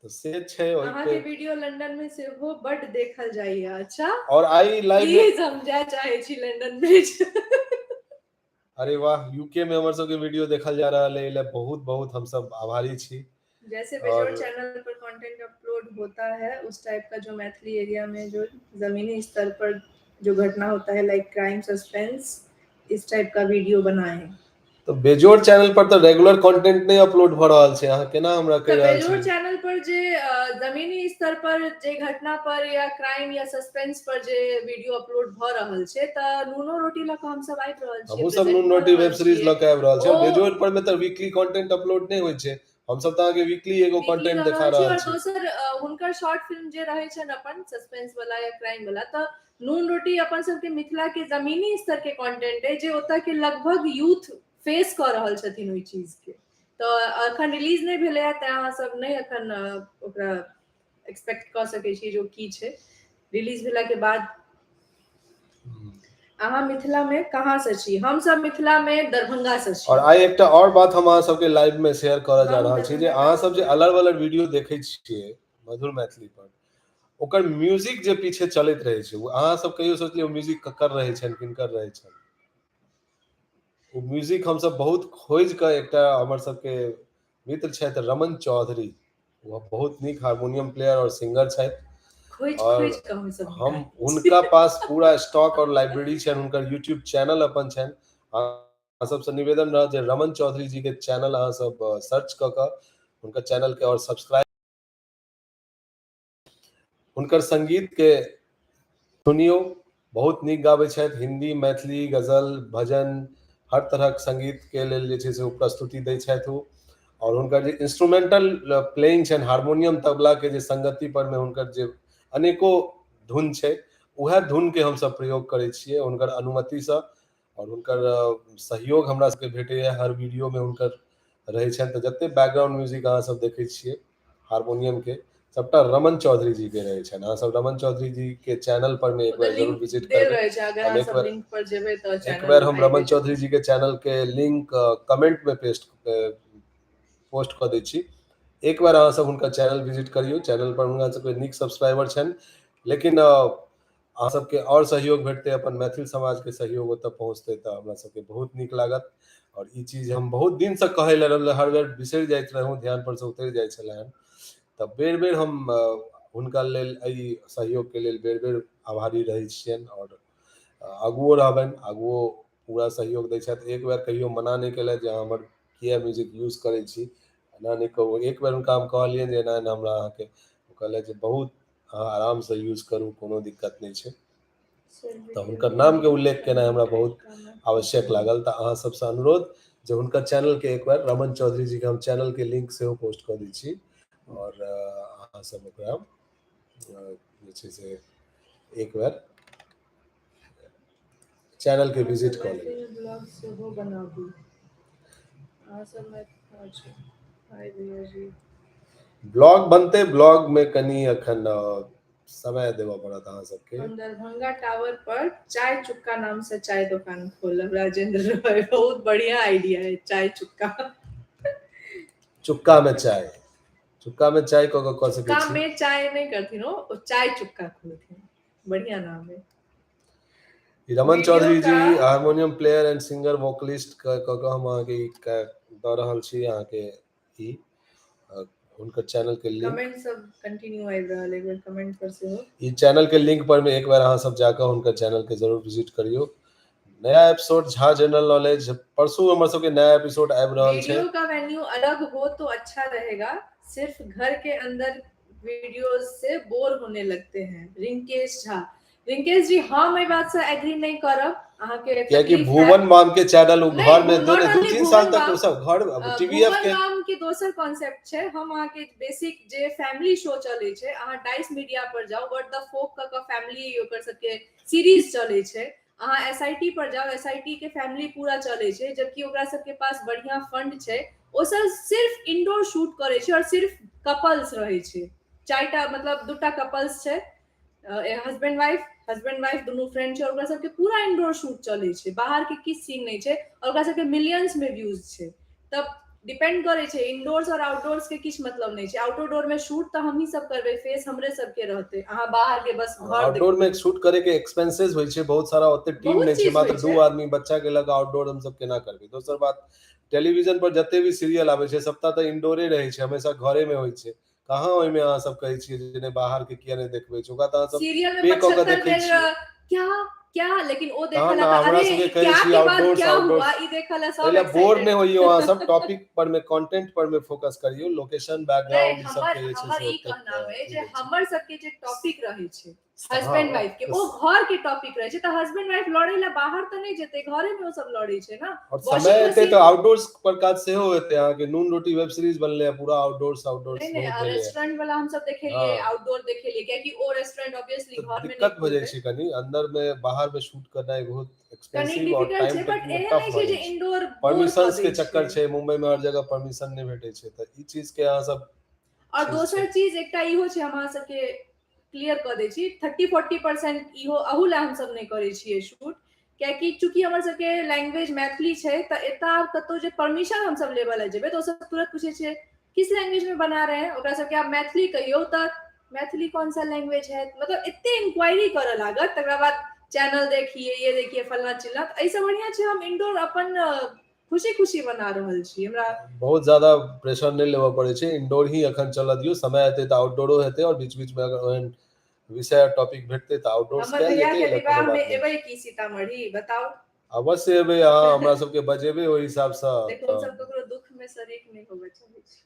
तो से छै। अहाँ के वीडियो लंदन में सेहो बड देखल जाइए। अच्छा, और आई लाइव प्लीज हम जाय चाहे छी लंदन ब्रिज। अरे वाह, यूके में हमर सबके वीडियो देखल जा रहल है, एहि बहुत बहुत हम सब आभारी छी। जैसे बेजोड़ चैनल पर कंटेंट अपलोड होता है उस टाइप का जो मैथिली एरिया में जो जमीनी स्तर पर जो घटना होता है लाइक क्राइम सस्पेंस, इस टाइप का वीडियो बनाए। तो बेजोड़ चैनल पर तो रेगुलर कंटेंट नहीं अपलोड भ रहल छै, अहाँ केना हमरा कहि रहल छी? बेजोड़ चैनल पर जे जमीनी स्तर पर जे घटना पर या क्राइम या सस्पेंस पर जे वीडियो अपलोड भ रहल छै त नूनो रोटी ल के हम सब आबि रहल छी। हमहूँ सब नून रोटी वेब सीरीज ल के आबि रहल छी। बेजोड़ पर में त वीकली कंटेंट अपलोड नहीं होइ छै, हम सब त अहाँके वीकली एगो कंटेंट देखा रहल छी। दोसर हुनकर शॉर्ट फिल्म जे रहै छनि अपन सस्पेंस वाला या क्राइम वाला, त नून रोटी अपन सबके मिथिला के जमीनी स्तर के कंटेंट है जे ओतऽ के लगभग यूथ फेस कऽ रहल छथिन ओहि चीज के। तऽ अखन रिलीज नहि भेलै है, तें अहाँ सब नहि अखन ओकरा एक्सपेक्ट कऽ सकै छी जो की छै। रिलीज भेला के बाद। अहाँ मिथिला में कहाँ से छी? हम सब मिथिला में दरभंगा से छी। और आइ एकटा और बात हम अहाँ सबके लाइव में शेयर करऽ जा रहल छी जे अहाँ सब जे अलग अलग वीडियो देखै छियै मधुर मैथिली पर, ओकर म्यूजिक जे पीछे चलैत रहै छै, ओ अहाँ सब कहियो सोचलियै म्यूजिक ककर रहै छनि, किनकर रहै छनि? ओ म्यूजिक हमसब बहुत खोजि कऽ, एकटा हमर सबके मित्र छथि रमन चौधरी, ओ बहुत नीक हारमोनियम प्लेयर और सिंगर छथि, और हम हुनका पास पूरा स्टॉक और लाइब्रेरी छनि, हुनकर यूट्यूब चैनल अपन छनि। अहाँ सबसँ निवेदन रहत जे रमन चौधरी जी के चैनल अहाँ सब सर्च कऽ कऽ हुनकर चैनल के और सब्सक्राइब, हुनकर संगीत के सुनियौ, बहुत नीक गाबै छथि। हिंदी, मैथिली, गजल, भजन, हर तरहक संगीत के लेल जे छै से ओ प्रस्तुति दै छथि ओ। और हुनकर जे इंस्ट्रूमेंटल प्लेइंग छनि हारमोनियम तबला के जे संगति पर मे हुनकर जे अनेको धुन छै, उएह धुन के हमसब प्रयोग करै छियै हुनकर अनुमतिसँ, और हुनकर सहयोग हमरा सबके भेटैया हर वीडियो में हुनकर रहै छनि। तऽ जते बैकग्राउंड म्यूजिक अहाँ सब देखै छियै हारमोनियम के, सबटा रमन चौधरी जी के रहै छनि। अहाँ सब रमन चौधरी जी के चैनल पर में एक बार जरूर विजिट करबै। एक बार हम रमन चौधरी जी के चैनल के लिंक कमेंट में पेस्ट पोस्ट कऽ दै छी, एक बार अहाँ सब हुनकर चैनल विजिट करियौ। चैनल पर हुनका सबके नीक सब्सक्राइबर छनि, लेकिन अहाँ सबके आओर सहयोग भेटतै, अपन मैथिल समाजके सहयोग ओतऽ पहुँचतै तऽ हमरा सबके बहुत नीक लागत। आओर ई चीज हम बहुत दिनसँ कहै लए रहल, हर बेर बिसरि जाइत रहौं, ध्यान पर से उतरि जाइ छलै हन, तऽ बेर बेर हम हुनका लेल एहि सहयोगके लेल बेर बेर आभारी रहै छियनि आओर आगुओ रहबनि, आगुओ पूरा सहयोग दै छथि। एक बेर कहियो मना नहि केलथि जे अहाँ हमर किया म्यूजिक यूज करै छी, एना नहि कहू। एक बेर हुनका हम कहलियनि जे एना एना हमरा अहाँके, ओ कहलथि जे बहुत अहाँ आरामसँ यूज करू, कोनो दिक्कत नहि छै। तऽ हुनकर नामके उल्लेख केनाइ हमरा बहुत आवश्यक लागल। तऽ अहाँ सबसँ अनुरोध जे हुनकर चैनलके एक बेर, रमन चौधरी जीके हम चैनलके लिंक सेहो पोस्ट कऽ दै छी आओर अहाँ सब ओकरा जे छै से एक बेर चैनल के विजिट कऽ लेबै। ब्लॉग सेहो बनाबू अहाँ सब। अच्छा, हाय भैया जी। ब्लॉग बनतै, ब्लॉग में कनि अखन समय देबऽ पड़त अहाँ सबके। हम दरभंगा टावर पर चाय चुक्का नाम से चाय दुकान खोलब, राजेंद्र रॉय। बहुत बढ़िया आइडिया है, चाय चुक्का। चुक्का में चाय, चुक्का में चाय कऽ कऽ सकै चुक्का छी। में चाय नहीं करथिन, ओ चाय चुक्का खोलथिन, बढ़िया नाम है। ई रमन वीडियो चौधरी जी का harmonium player and singer vocalist कऽ कऽ हम अहाँके ई दऽ रहल छी अहाँके ई हुनकर चैनल के लिंक। कमेंट सब कंटिन्यू आबि रहल है, एक बेर कमेंट पर सेहो। ई चैनल के लिंक पर में एक बार अहाँ सब जाकऽ हुनकर चैनल के जरूर विजिट करियौ। नया एपिसोड झा जनरल नॉलेज परसू हमर सबके नया एपिसोड आबि रहल छै। वीडियो का वेन्यू अलग हो तो अच्छा रहेगा, सिर्फ घर के अंदर वीडियोस से बोर होने लगते हैं, रिंकेश झा। रिंकेश जी, हम एहि बात से एग्री नहीं करब, अहाँके कियाकि तकलीफ भुवन हैत। माम के चैनल ओ नहीं, घर में not दू only तीन साल भुवन तक माम, ओ सब घर टीवीएफ भुवन के माम के दोसर कॉन्सेप्ट छै। हम अहाँके बेसिक जे फैमिली शो चलै छै, अहाँ डाइस मीडिया पर जाउ, what the फोक क के फैमिली ओकर सबके सीरीज चलै छै। अहाँ एसआईटी पर जाउ, एसआईटी के फैमिली पूरा चलै छै, जबकि ओकरा सबके पास बढ़िया फंड छै। ओ सब सिर्फ इंडोर शूट करै छै और सिर्फ कपल्स रहै छै, चारिटा, मतलब दूटा कपल्स छै, हस्बैंड वाइफ, हस्बैंड वाइफ दुनू फ्रेंड छै और ओकरा सबके पूरा इंडोर शूट चलै छै, बाहर के किछु सीन नहि छै और ओकरा सबके मिलियंस में व्यूज छै। तब डिपेंड करै छै, इंडोर्स और आउटडोर्स के किछु मतलब नहि छै। आउटडोर में शूट तऽ हमही सब करबै, फेस हमरे सबके रहतै, अहाँ बाहर के बस घर आउटडोर में देखबै। शूट करे के एक्सपेंसेस होइ छै बहुत सारा, ओते टीम बहुत नहि छै, चीज मात्र होइ दू छै। आदमी बच्चा के लग आउटडोर हम सब केना करबै। दोसर बात, टेलीविजन पर जते भी सीरियल आबै छै सबटा तऽ इंडोरे रहै छै, हमेशा घरे में होइ छै। कहाँ ओहिमे अहाँ सब कहै छियै जे नहि बाहर के किया नहि देखबै छै, ओकरा तऽ अहाँ सब सीरियल में पे कऽ के 75 देखै बेर छियै। क्या क्या, लेकिन ओ तहन देखला हमरा अरे सबके कहै क्या छी के बाद आउटडोर्स क्या आउटडोर्स हुआ, ई देखला सब पहिले बोर एक्साइटेड। नहि होइयो, अहाँ सब टॉपिक पर में कंटेंट पर में फोकस करियो, लोकेशन नहि, बैकग्राउंड ई सब हमर के जे छै हमर से ई ओतेक कहनाम अइ अथी जे नहि छै। हमर सबके जे टॉपिक रहै छै हस्बैंड हँ वाइफ के, ओ घर के टॉपिक रहै छै, तऽ हस्बैंड वाइफ लड़ै ला बाहर तऽ नहि जेतै, घरे में ओ सब लड़ै छै ना। और वॉशिंग समय एतै मशीन तऽ आउटडोर्स पर काज सेहो हेतै। अहाँके नून रोटी वेब सीरीज बनलै पूरा आउटडोर्स आउटडोर्स नहि नहि, बहुत भेलैए। रेस्टोरेंट वाला हम सब देखेलियै, हँ आउटडोर देखेलियै, कियाकि ओ रेस्टोरेंट ऑब्वियसली तऽ घर में नहि दिक्कत भऽ जाइ खुलतै। छै कनि, अंदर में बाहर में शूट करनाइ बहुत कनि एक्सपेंसिव और डिफिकल्ट टाइम छै, बट टेकिंग एहन टफ नहि भऽ छै जे जाइ छै। इंडोर बोर कऽ परमिशंस दै के चक्कर छै। छै, मुंबई में हर जगह परमिशन नहि भेटै छै, तऽ ई चीज के अहाँ सब और चीज छै। दोसर चीज एकटा इहो छै, हम अहाँ सबके क्लियर कऽ दै छी, 30-40% इहो अहू लए हमसब नहि करै छियै शूट, कियाकि चूँकि हमर सबके लैंग्वेज मैथिली छै, तऽ एतऽ आब कतहु जे परमिशन हमसब लेबऽ लए जेबै तऽ ओसब तुरंत पूछै छै किस लैंग्वेज में बना रहे हैं। ओकरा सबके आब मैथिली कहियौ तऽ मैथिली कौन सा लैंग्वेज है, मतलब एते इंक्वायरी करऽ लागत, तकरा बाद चैनल देखिए, ये देखिए, फलना चिलना। तऽ एहिसँ बढ़िआँ छै हम इंडोर अपन खुशी खुशी बना रहल छी। हमरा बहुत ज्यादा प्रेशर नहि लेबऽ पड़ै छै, इंडोर ही अखन चलऽ दियौ, समय एतै तऽ आउटडोरो हेतै और बीच बीच में अगर ओहन विषय टॉपिक भेटतै तऽ आउटडोर्स हमर कयल भैया जेतै, के एहि लए विवाह कोनो में बात नहि एबै छै। की सीतामढ़ी बताउ? अवश्य एबै, अहाँ हमरा सबके बजेबै ओहि हिसाबसँ। देखो, हम तऽ सब ककरो दुख में शरीक नहि होबऽ चाहै छी।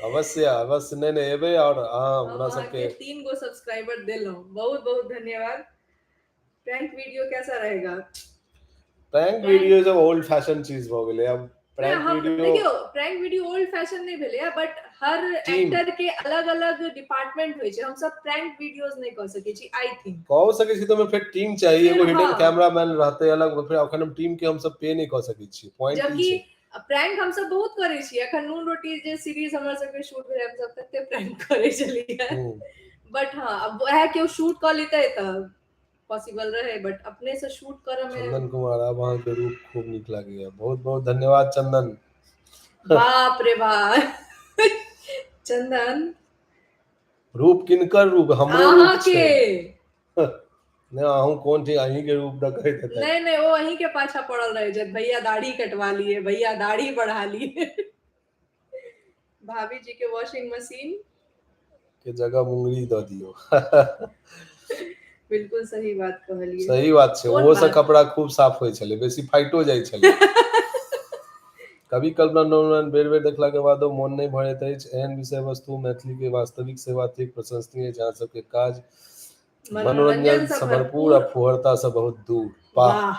अवश्य अवश्य, नहि नहि, एबै और अहाँ हम हमरा अहाँके सबके 3 गो सब्सक्राइबर देलहुँ, बहुत बहुत धन्यवाद। प्रैंक वीडियो कैसा रहेगा? प्रैंक प्रैंक वीडियो सब ओल्ड फैशन चीज भऽ गेलै अब। प्रैंक हम वीडियो देखियौ, प्रैंक वीडियो ओल्ड फैशन नहि भेलै, बट हर टीम एक्टर के अलग अलग डिपार्टमेंट होइ छै, हम सब प्रैंक वीडियोस नहि कऽ सकै छी, I think. कऽ सकै छी तऽ ओहिमे फेर टीम चाही, फेर एगो हिडन हँ कैमरामैन रहतै अलग, फेर अखन हम टीम के हमसब पे नहि कऽ सकै छियै, पॉइंट ई जबकि छै। प्रैंक हमसब बहुत करै छियै। अखन नून रोटी जे सीरीज हमर सबके शूट भेलै, हमसब कते प्रैंक करै छलियै। बट हँ, अब वएह केओ शूट कऽ लेतै तऽ पॉसिबल रहे, बट अपने से शूट करऽ में। चंदन कुमार, आब अहाँके रूप खूब नीक लागैया, बहुत बहुत धन्यवाद चंदन। बाप रे बाप, चंदन रूप किनकर रूप? हमरो रूप अहाँके। छै। नहि, अहूँ कोन ठीक, अहीं के रूप दऽ कहैत हेतै। नहि नहि, ओ अहीं के पाछा पड़ल रहै छथि, भैया दाढ़ी कटवा लिए, भैया दाढ़ी बढ़ा लिए। भाभी जी के वॉशिंग मशीन के जगह मुंगरी दऽ दियौ। बिल्कुल सही बात कहलियै। सही बात छै। कोन ओहो से बात? कपड़ा खूब साफ होइ छलै, बेसी फाइटो जाइ छलै। कवि कल्पना नौनन बेर बेर देखला के बादो मोन नहि भरैत अछि। एहन विषय वस्तु मैथिली के वास्तविक सेवा थिक, प्रशंसनीय अछि अहाँ सबके काज। मनोरंजन से से भरपूर आ फुहरता से बहुत दूर। वाह! वाह!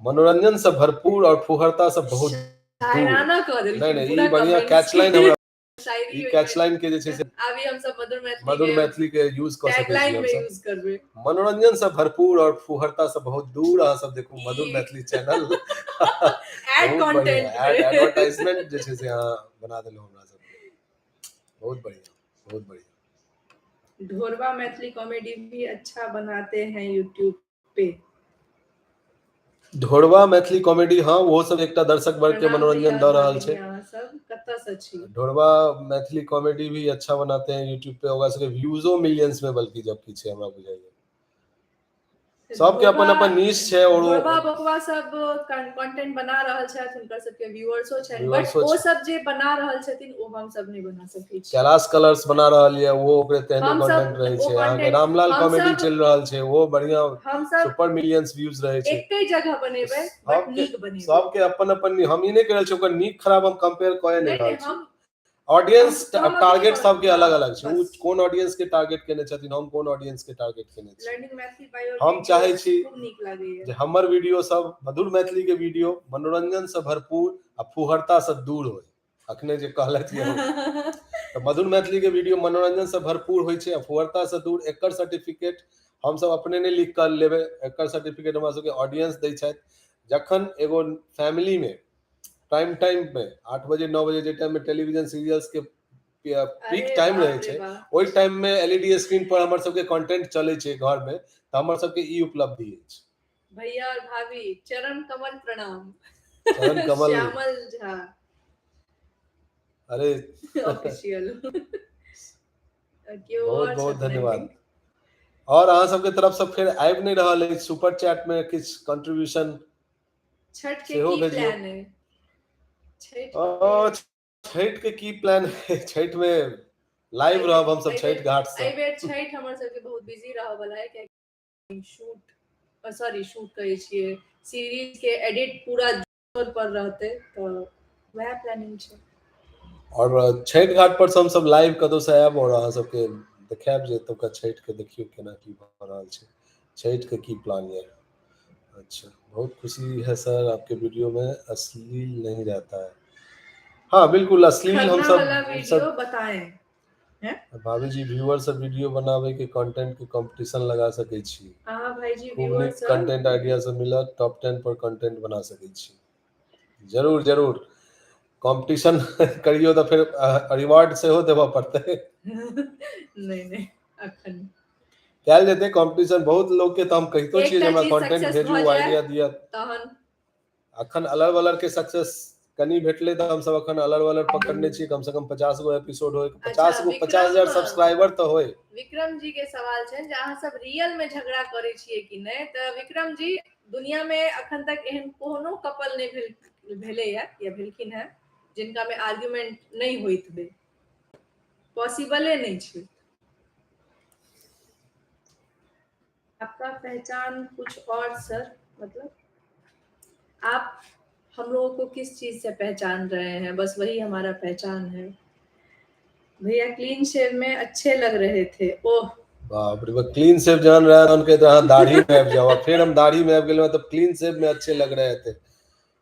मनोरंजन से भरपूर और फुहरता से बहुत दूर। शायराना कऽ देलखिन नहि नहि, पूरा ई बढ़िया comments catch line के। हमरा शायरी ई ओहिमे कैच लाइन के जे छै से अभी हम सब मधुर मैथिली मधुर के मैथिली के यूज कऽ सकै छी टैगलाइन में हमसब। यूज करबै। मनोरंजन से भरपूर और फुहरता से बहुत दूर। अहाँ सब देखू मधुर ई मैथिली चैनल। एड बहुत बढ़िया कंटेंट एड में। एडवर्टाइजमेंट जे छै से अहाँ बना देलहुँ हमरा सबके। बहुत बढ़िया, बहुत बढ़िया। ढोरबा मैथिली कॉमेडी भी अच्छा बनाते हैं यूट्यूब पे। ढोरबा मैथिली कॉमेडी, हाँ, ओहो सब एकटा दर्शक वर्ग के प्रणाम मनोरंजन भैया दऽ रहल भाभी छै। अहाँ सब कतऽ से छी? ढोरबा मैथिली कॉमेडी भी अच्छा बनाते हैं यूट्यूब पे, ओकरा सबके व्यूजो मिलियंस में बल्कि जबकि छै हमरा बुझाइया। सबके अपन ढोरबा अपन नीश छै और ओ ढोरबा बकवा सब कंटेंट बना रहल छथि, हुनकर सबके व्यूअर्सो छनि, बट व्यूअर्सो ओ छै। सब जे बना रहल छथिन ओ हम सब नहि बना सकै छी। कैलाश कलर्स बना रहल ये, ओहो ओकरे तेहने हम सब कंटेंट रहै ओ छै। अहाँके कंटेंट रामलाल हम कॉमेडी सब चलि रहल छै, ओहो बढ़िया हम सब सुपर मिलियंस व्यूज रहै छै। एके जगह बनेबै बट सबके नीक बनेबै। सबके अपन अपन, हम ई नहि कहि रहल छी ओकर नीक खराब, हम कंपेयर कए नहि नहि रहल नहि, छी। हम ऑडियंस हम अपने टारगेट सबके हाँ, अलग अलग छै। ओ बस। कोन ऑडियंस के टारगेट केने छथिन, हम कोन ऑडियंस के टारगेट केने छी। लर्निंग मैथिली बाय your हम चाहै वीडियोस छी खूब नीक लागैया। जे हमर वीडियो सब मधुर मैथिली के वीडियो मनोरंजन से भरपूर आ फुहरता से दूर होय। अखने जे कहलथि ये तऽ मधुर मैथिली के वीडियो मनोरंजन से भरपूर होइ छै आ फुहरता से दूर। एकर सर्टिफिकेट हमसब अपने नहि लिख कऽ लेबै, एकर सर्टिफिकेट हमरा सबके ऑडियंस दै छथि। जखन एगो फैमिली में प्राइम टाइम में 8 बजे 9 बजे जे टाइम में टेलीविजन सीरियल्स के पीक अरे टाइम बाप रहै रे छै, बाप। ओहि टाइम में एलईडी स्क्रीन पर हमर सबके कंटेंट चलै छै घर में, तऽ हमर सबके ई उपलब्धि अछि। भैया और भाभी चरण कमल प्रणाम। चरण कमल। श्यामल झा। अरे ऑफिशियल। केओ बहुत और बहुत छथिन I धन्यवाद। थिंक। और अहाँ सबके तरफ से फेर आबि नहि रहल अछि सुपर चैट में किछु कंट्रीब्यूशन छठ के सेहो की भेजियौ। प्लान है? छठ ओ के छठि के की प्लान है? छठि में लाइव रहब हमसब एहि छठि बेर घाट से। एहि बेर छठि हमर सबके बहुत बिजी रहऽ वाला है, कियाकि शूट सॉरी शूट कहै छियै, सीरीज के एडिट पूरा जोर पर रहतै, तऽ वएह प्लानिंग छै। और छठि घाट पर से हमसब लाइव कतौ से आयब और अहाँ सबके देखायब जे एतुका छठि के देखियौ केना की भऽ रहल छै, छठि के की प्लान ये। अच्छा, बहुत खुशी है सर आपके वीडियो में अश्लील नहीं रहता है। हाँ बिल्कुल अश्लील हम खरना सब वाला हम वीडियो सब बताएं। हैं? भाभी जी व्यूअर सब वीडियो बनावे के कंटेंट के कंपटीशन लगा सकै छी। हाँ भाईजी खूब व्यूअर नीक सब कंटेंट आइडिया सब मिलत, टॉप 10 पर कंटेंट बना सकै छी। जरूर जरूर कंपटीशन करियौ तऽ फेर रिवार्ड सेहो देबऽ पड़तै। नहि नहि अखन कयल जेतै कंपटीशन बहुत लोग के, तऽ हम कहितो छियै जे एकटा हमरा चीज कंटेंट सक्सेस भेजू, भऽ जाय आइडिया दिअ। तहन अखन अलर बलर के सक्सेस कनि भेटलै तऽ हमसब अखन अलर बलर पकड़ने छियै, कम से कम 50 गो एपिसोड होय, अच्छा 50 गो 50,000 विक्रम सब्सक्राइबर तऽ होय। विक्रम जी के सवाल छनि जे अहाँ सब रियल में झगड़ा करै छियै कि नहि? तऽ विक्रम जी दुनिया में अखन तक एहन कोनो कपल नहि भेलैया या भेलखिन हेँ जिनका में आर्ग्यूमेंट नहि होइत होय, पॉसिबले नहीं छै। आपका पहचान कुछ और सर, मतलब आप हम लोगों को किस चीज से पहचान रहे हैं? बस वही हमारा पहचान है। भैया क्लीन शेव में अच्छे लग रहे थे। ओह बाप रे, क्लीन शेव जहन रहे तहन कहैत अहाँ दाढ़ी में आबि जाओ, फिर हम दाढ़ी में आबि गेलहुँ तऽ क्लीन शेव में अच्छे लग रहे थे।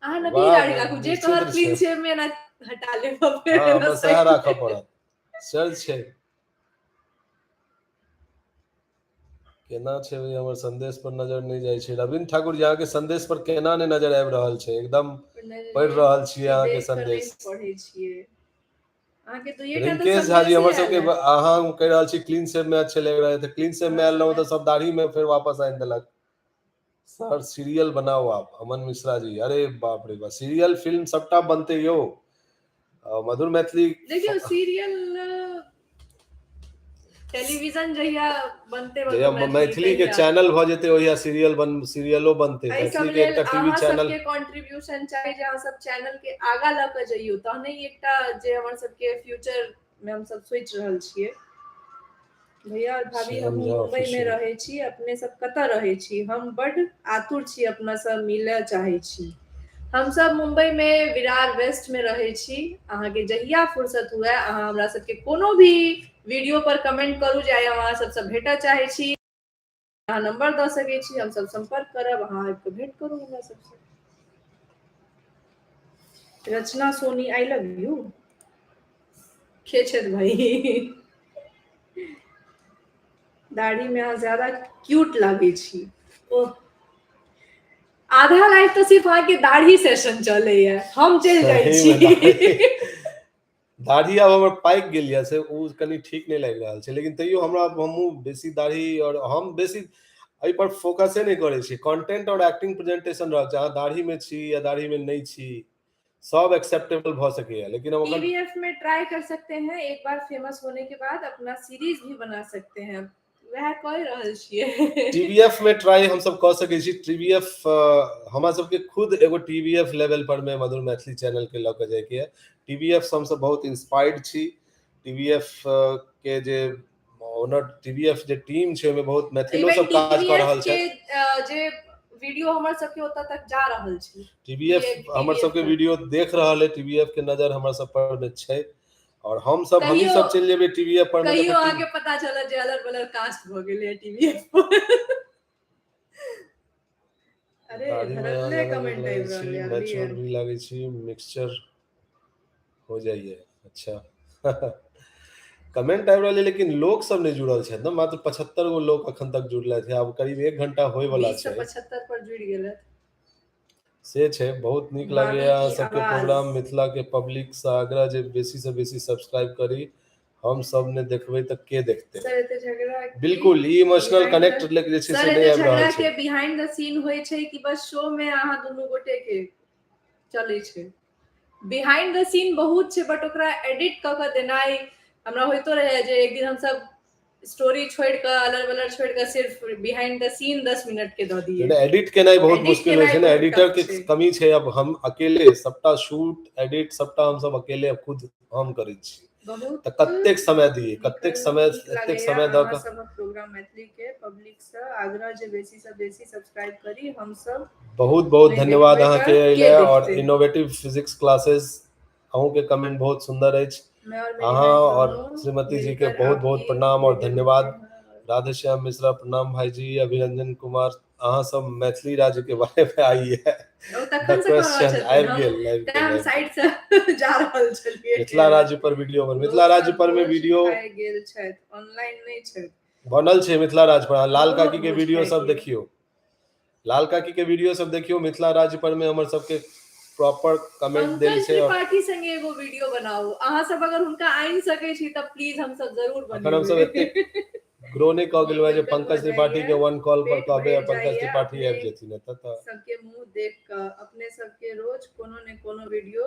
अहाँ नकली वाह, दाढ़ी राखू, जे विचित्र कहत क्लीन छै। शेव में ना हटा लेब फेर। हाँ, बस सएह राखऽ पड़त। सर छै केना छै भैया, हमर संदेश पर नजर नहि जाइ छै। रविन्द्र ठाकुर जी अहाँके संदेश पर केना नहि नजर आबि रहल छै? एकदम पढ़ि रहल छियै अहाँके संदेश। पढ़ै छियै अहाँके दुइये टा तऽ रिंकेश झा जी संदेशे हमर आयल सबके है। अहाँ कहि रहल छी क्लीन शेव में अच्छे लग रहे थे, क्लीन शेव में आयल रहूं तऽ सब दाढ़ी में फेर वापस आनि देलक। सर सीरियल बनाओ आप, अमन मिश्रा जी। अरे बाप रे बाप, सीरियल फिल्म सबटा बनते यौ। मधुर मैथिली देखियौ सीरियल टेलीविजन जहिया बनते जहिया मधुर मैथिली के तहिया। चैनल भऽ जेतै ओहिया सीरियल बन सीरियलो बनतै। एहि सब मैथिली के लेल एकटा टीवी अहाँ चैनल सबके कंट्रीब्यूशन चाही जे अहाँ सब चैनल के आगा लऽ कऽ जइयौ, तहने ई एकटा जे हमर सबके फ्यूचर मे हम सब सोचि रहल छियै। भैया और भाभी, श्याम हम झा मुंबई में ऑफिशियल। रहै छी, अपने सब कतऽ रहै छी? हम बड आतुर छी, अपना सब मिलऽ चाहै छी। हम सब मुंबई में विरार वेस्ट में रहै छी। अहाँके जहिया फुर्सत हुए अहाँ हमरा सबके कोनो भी वीडियो पर कमेंट करू जे आइ हम अहाँ सबसँ भेटऽ चाहै छी। अहाँ नंबर दऽ सकै छी, हम सब संपर्क करब, अहाँ आबि कऽ भेंट करू हमरा सबसँ। रचना सोनी I love you. के छथि भाई? दाढ़ी में अहाँ ज्यादा क्यूट लागै छी। ओह, आधा लाइफ तऽ सिर्फ अहाँके दाढ़ी सेशन चलैया, हम चलि जाइ सही छी। मे दाढ़ी दाढ़ी आब हमर पाकि गेल यऽ, से ओ कनि ठीक नहि लागि रहल छै, लेकिन तैयो हमरा हमहूँ बेसी दाढ़ी और हम बेसी एहि पर फोकसे नहि करै छी। कंटेंट और एक्टिंग प्रेजेंटेशन रहल छै। अहाँ दाढ़ी मे छी या दाढ़ी मे नहि छी, सब एक्सेप्टेबल भऽ सकैया, लेकिन हम अखन टीवीएफ में ट्राई कर सकते हैं, एक बार फेमस होने के बाद अपना सीरीज भी बना सकते हैं, वएह कहि रहल छियै। टीवीएफ में ट्राई हमसब कऽ सकै छी। टीवीएफ हमरा सबके खुद एगो टीवीएफ लेवल पर में मधुर मैथिली चैनल के लऽ के जायके यऽ। टीवीएफ से हमसब बहुत इंस्पायर्ड छी। टीवीएफ के जे ओनर, टीवीएफ जे टीम छै, ओहिमे बहुत मैथिलो इवन सब काज कऽ टीवीएफ रहल के छथि। जे वीडियो हमर सबके ओतऽ तक जा रहल छै। टीवीएफ हमर टीवीएफ सबके पर वीडियो देख रहल है, टीवीएफ के नजर हमरा सब पर में छै और हम सब हमही कहियो सब चलि जेबै टीवीएफ पर में तऽ कहियो फेर अहाँके पता चलत जे अलर बलर कास्ट भऽ गेलै टीवीएफ पर। अरे दाढ़ी में अहाँ धड़ल्ले ज्यादा नीक कमेंट लागै आबि छी, रहल है मैच्योर अभी। भी लागै छी, मिक्सचर हो जाइए। अच्छा, कमेंट आबि रहल है लेकिन लोक सब नहि जुड़ल छथि ने, मात्र 75 गो लोक अखन तक जुड़लथि। आब करीब 1 घंटा होय वाला 20 से छै। 75 पर जुड़ि गेलथि। से छै, बहुत नीक भाभी लागैया अहाँ की सबके आवाज प्रोग्राम। मिथिला के पब्लिक से आग्रह जे बेसी से बेसी सब्सक्राइब करी। हम सब ने देखबै तऽ के देखतै? सर, एते झगड़ा की बिल्कुल, ई इमोशनल बिहाइंड कनेक्ट द जे छै सर, से नहि एते आबि रहल झगड़ा छै। के बिहाइंड द सीन होइ छै कि बस शो में अहाँ दुनू गोटे के चलै छै? बिहाइंड द सीन बहुत छै, बट ओकरा एडिट कऽ कऽ देनाइ हमरा होइतो रहै जे एक दिन हमसब स्टोरी छोड़ि कऽ, अलर बलर छोड़ि कऽ सिर्फ बिहाइंड द सीन 10 मिनट के दऽ दियै। एडिट केनाइ बहुत एडिट मुश्किल होइ केनाइ छै ने, बहुत एडिटर टफ के छै। कमी छै। अब हम अकेले सबटा शूट एडिट सबटा हमसब अकेले खुद हम करै छी, बहुत तऽ कतेक समय दियै, कतेक समय, नीक एतेक लागैया समय दऽ अहाँ कऽ। सबक प्रोग्राम। मैथिली के पब्लिक से आग्रह जे बेसी से बेसी सब्सक्राइब करी। हम सब बहुत बहुत नहि धन्यवाद देखबै अहाँके तऽ के एहि और देखतै? इनोवेटिव फिजिक्स क्लासेस, अहूँके कमेंट बहुत सुंदर अछि। मैं और मेरी अहाँ बहन और दोनों श्रीमती जी के मिलकर बहुत बहुत आपकी प्रणाम और वीडियो धन्यवाद। देखते हैं और राधेश्याम मिश्रा प्रणाम भाईजी। अभिरंजन कुमार, अहाँ सब मैथिली राज्य के बारे में आई है ओ द तखन से कऽ रहल क्वेश्चन छथिन आबि हम गेल, आबि तें गेल, हम आबि गेल। साइड से जा रहल छलियै। मिथिला राज्य पर वीडियो पर, मिथिला लोक राज्य सब पर में भोज वीडियो खाय गेल छथि, ऑनलाइन नहि छथि। बनल छै मिथिला राज्य पर। अहाँ लाल हमरो काकी के भोज वीडियो खाय सब के। देखियौ, लाल काकी के वीडियो सब देखियौ, मिथिला राज्य पर में हमर सबके प्रॉपर कमेंट देल पंकज छै। और त्रिपाठी संगे एगो वीडियो बनाउ अहाँ सब, अगर हुनका आनि सकै छी तऽ प्लीज, हम सब जरूर अखन हमसब बनेबै। एतेक ग्रो नहि कऽ गेलहुँ जे मन पंकज गदगद त्रिपाठी के जाइया, वन कॉल पर पेट कहबै आ भरि पंकज जाइया त्रिपाठी आबि अपने जेथिन एतऽ तऽ। सबके मुंह देख कऽ। अपने सबके रोज कोनो ने कोनो वीडियो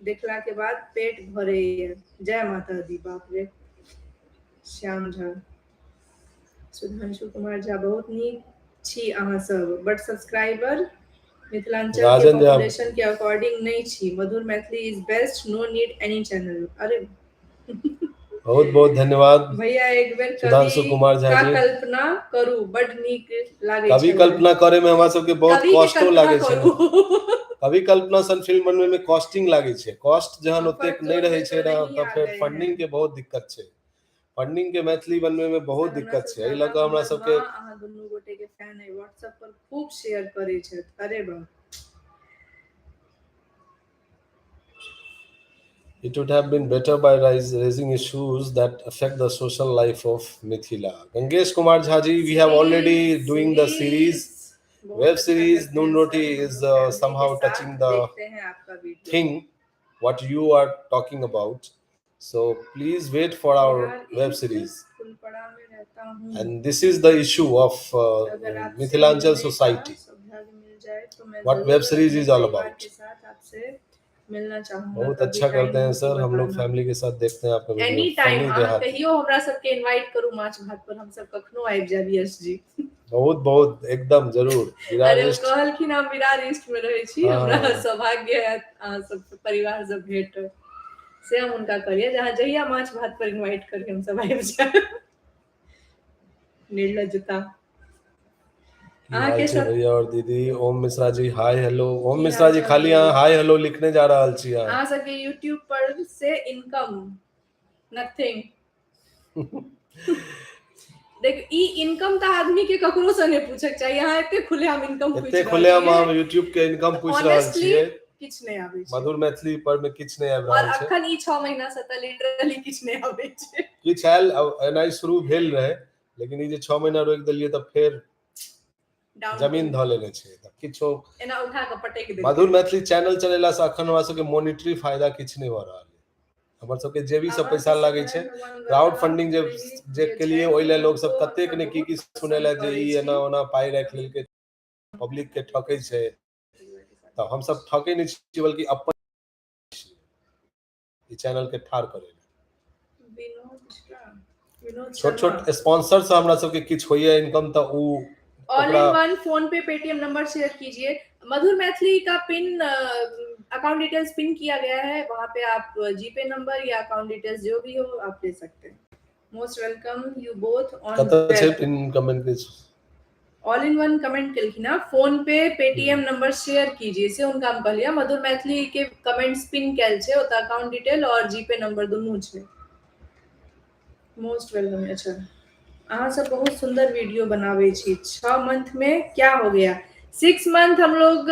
देखला के बाद पेट भरैया। जय माता दी। बाप रे। श्याम झा, सुधांशु कुमार झा, बहुत नीक छी अहाँ सब, बट सब्सक्राइबर मिथिलांचल के राजन झा पॉपुलेशन के अकॉर्डिंग नहीं छी। मधुर Maithili is best, no need any channel. अरे बहुत बहुत धन्यवाद भैया, एक बेर सुधांशु कवि कुमार झा का जी। कल्पना करू, बड नीक लागै कवि छलै। कल्पना करे में हमरा सबके बहुत कवि के कॉस्टो कल्पना लागै छै ने। करू। कवि कल्पना सन फिल्म बनबै में कॉस्टिंग लागै छै। कॉस्ट जहन ओतेक कंफर्ट नहि जोन रहै में छै तो ने नहीं तऽ आ फेर गए हैं। फंडिंग के बहुत दिक्कत छै। फंडिंग के मैथिली बनबै में बहुत सर, हमरा दिक्कत से छै, एहि ज्यादा लऽ कऽ हमरा हमर सबके माँ अहाँ दुनू गोटे के फैन है, व्हाट्सएप पर खूब शेयर करै छथि। अरे वाह। It would have been better by raising issues that affect the social life of Mithila. Gangesh Kumar Jhaji, we have already doing the series, बहुत web अच्छा series करते Noon हैं Roti sir, हम is लोग फैमिली के somehow साथ touching the देखते हैं आपका video. thing what you are talking about. So please wait for our Bihar web east series. Phulpara में रहता हूँ। And this is the issue of अगर आपसे Mithilanchal मिलने का society. सौभाग्य मिल जाए तो मैं What जरूर web series अपने is all परिवार about. के साथ आपसे मिलना चाहूंगा। बहुत कभी अच्छा टाइम करते हैं हो तो सर, हम लोग बताना। फैमिली के साथ देखते हैं आपका वीडियो। एनी टाइम फनी अहाँ देहाती। कहियो हमरा सबके इनवाइट करू माछ भात पर, हम सब कखनो आबि जायब। यश जी, बहुत बहुत एकदम जरूर। विरार अरे ओ ईस्ट। कहलखिन हम विरार ईस्ट में रहै छी। हाँ। हमरा सौभाग्य हैत अहाँ सब परिवार सब भेट, से हम हुनका कहलियै जे अहाँ जहिया माछ भात पर इनवाइट करी, हम सब आबि जायब। निर्लजता। की हाल अहाँके छै सब भैया और दीदी? ओम मिश्रा जी, हाय हेलो। ओम की मिश्रा हाल जी, चाल खाली अइ? अहाँ हाय हेलो लिखने जा रहल छी अहाँ। अहाँ सबके यूट्यूब पर से इनकम? नथिंग। देख, ई इनकम तऽ आदमी के ककरो से नहि पूछक चाही। अहाँ एते खुलेआम इनकम पूछि एते रहल खुलेआम छियै। हम यूट्यूब के इनकम पूछि रहल ऑनेस्टली छियै। किछु नहि आबै छै। मधुर मैथिली पर मे किछु नहि आबि और रहल छै। अखन ई 6 महीना से तऽ लिटरली किछु नहि आबै छै। किछु आयल, एनाइ शुरू भेल रहै, लेकिन ई जे 6 महीना रोकि देलियै तऽ फेर डाउन। जमीन धऽ लेने छै तऽ किछो एना उठा कऽ पटकि देलकै। मधुर मैथिली चैनल चलेला से अखन हमरा सबके मोनिटरी फायदा किछु नहि भऽ रहल है। हमर सबके जेबी से पैसा लागै छै। क्राउड फंडिंग जे जे केलिए, ओहि लए लोग सब कतेक ने की की सुनेला जे ई एना ओना पाइ राखि लेलकै, पब्लिक के ठकै छै। तऽ हमसब ठकै नहि छी, बल्कि अपन ई चैनल के ठाढ़ करै लए। विनोद मिश्रा, विनोद छोट शर्मा। छोट स्पॉन्सर से हमरा सबके किछु होइया इनकम तऽ उ ऑल इन ओकरा वन फोन पे पेटीएम नंबर शेयर कीजिए। मधुर मैथिली का पिन अकाउंट डिटेल्स पिन किया गया है, वहां पे आप जीपे नंबर या अकाउंट डिटेल्स जो भी हो, आप ले सकते हैं। Most welcome you both on. कतऽ छै पिन कमेंट के? ऑल इन वन कमेंट केलखिन हँ, फोन पे पेटीएम नंबर शेयर कीजिए, से हुनका हम कहलियै। मधुर मैथिली के कमेंट्स पिन कयल छै, ओतऽ अकाउंट डिटेल और जीपे नंबर दुनू छै। Most welcome. अच्छा, अहाँ सब बहुत सुंदर वीडियो बनाबै छी। 6 मंथ में क्या हो गया? 6 मंथ हम लोग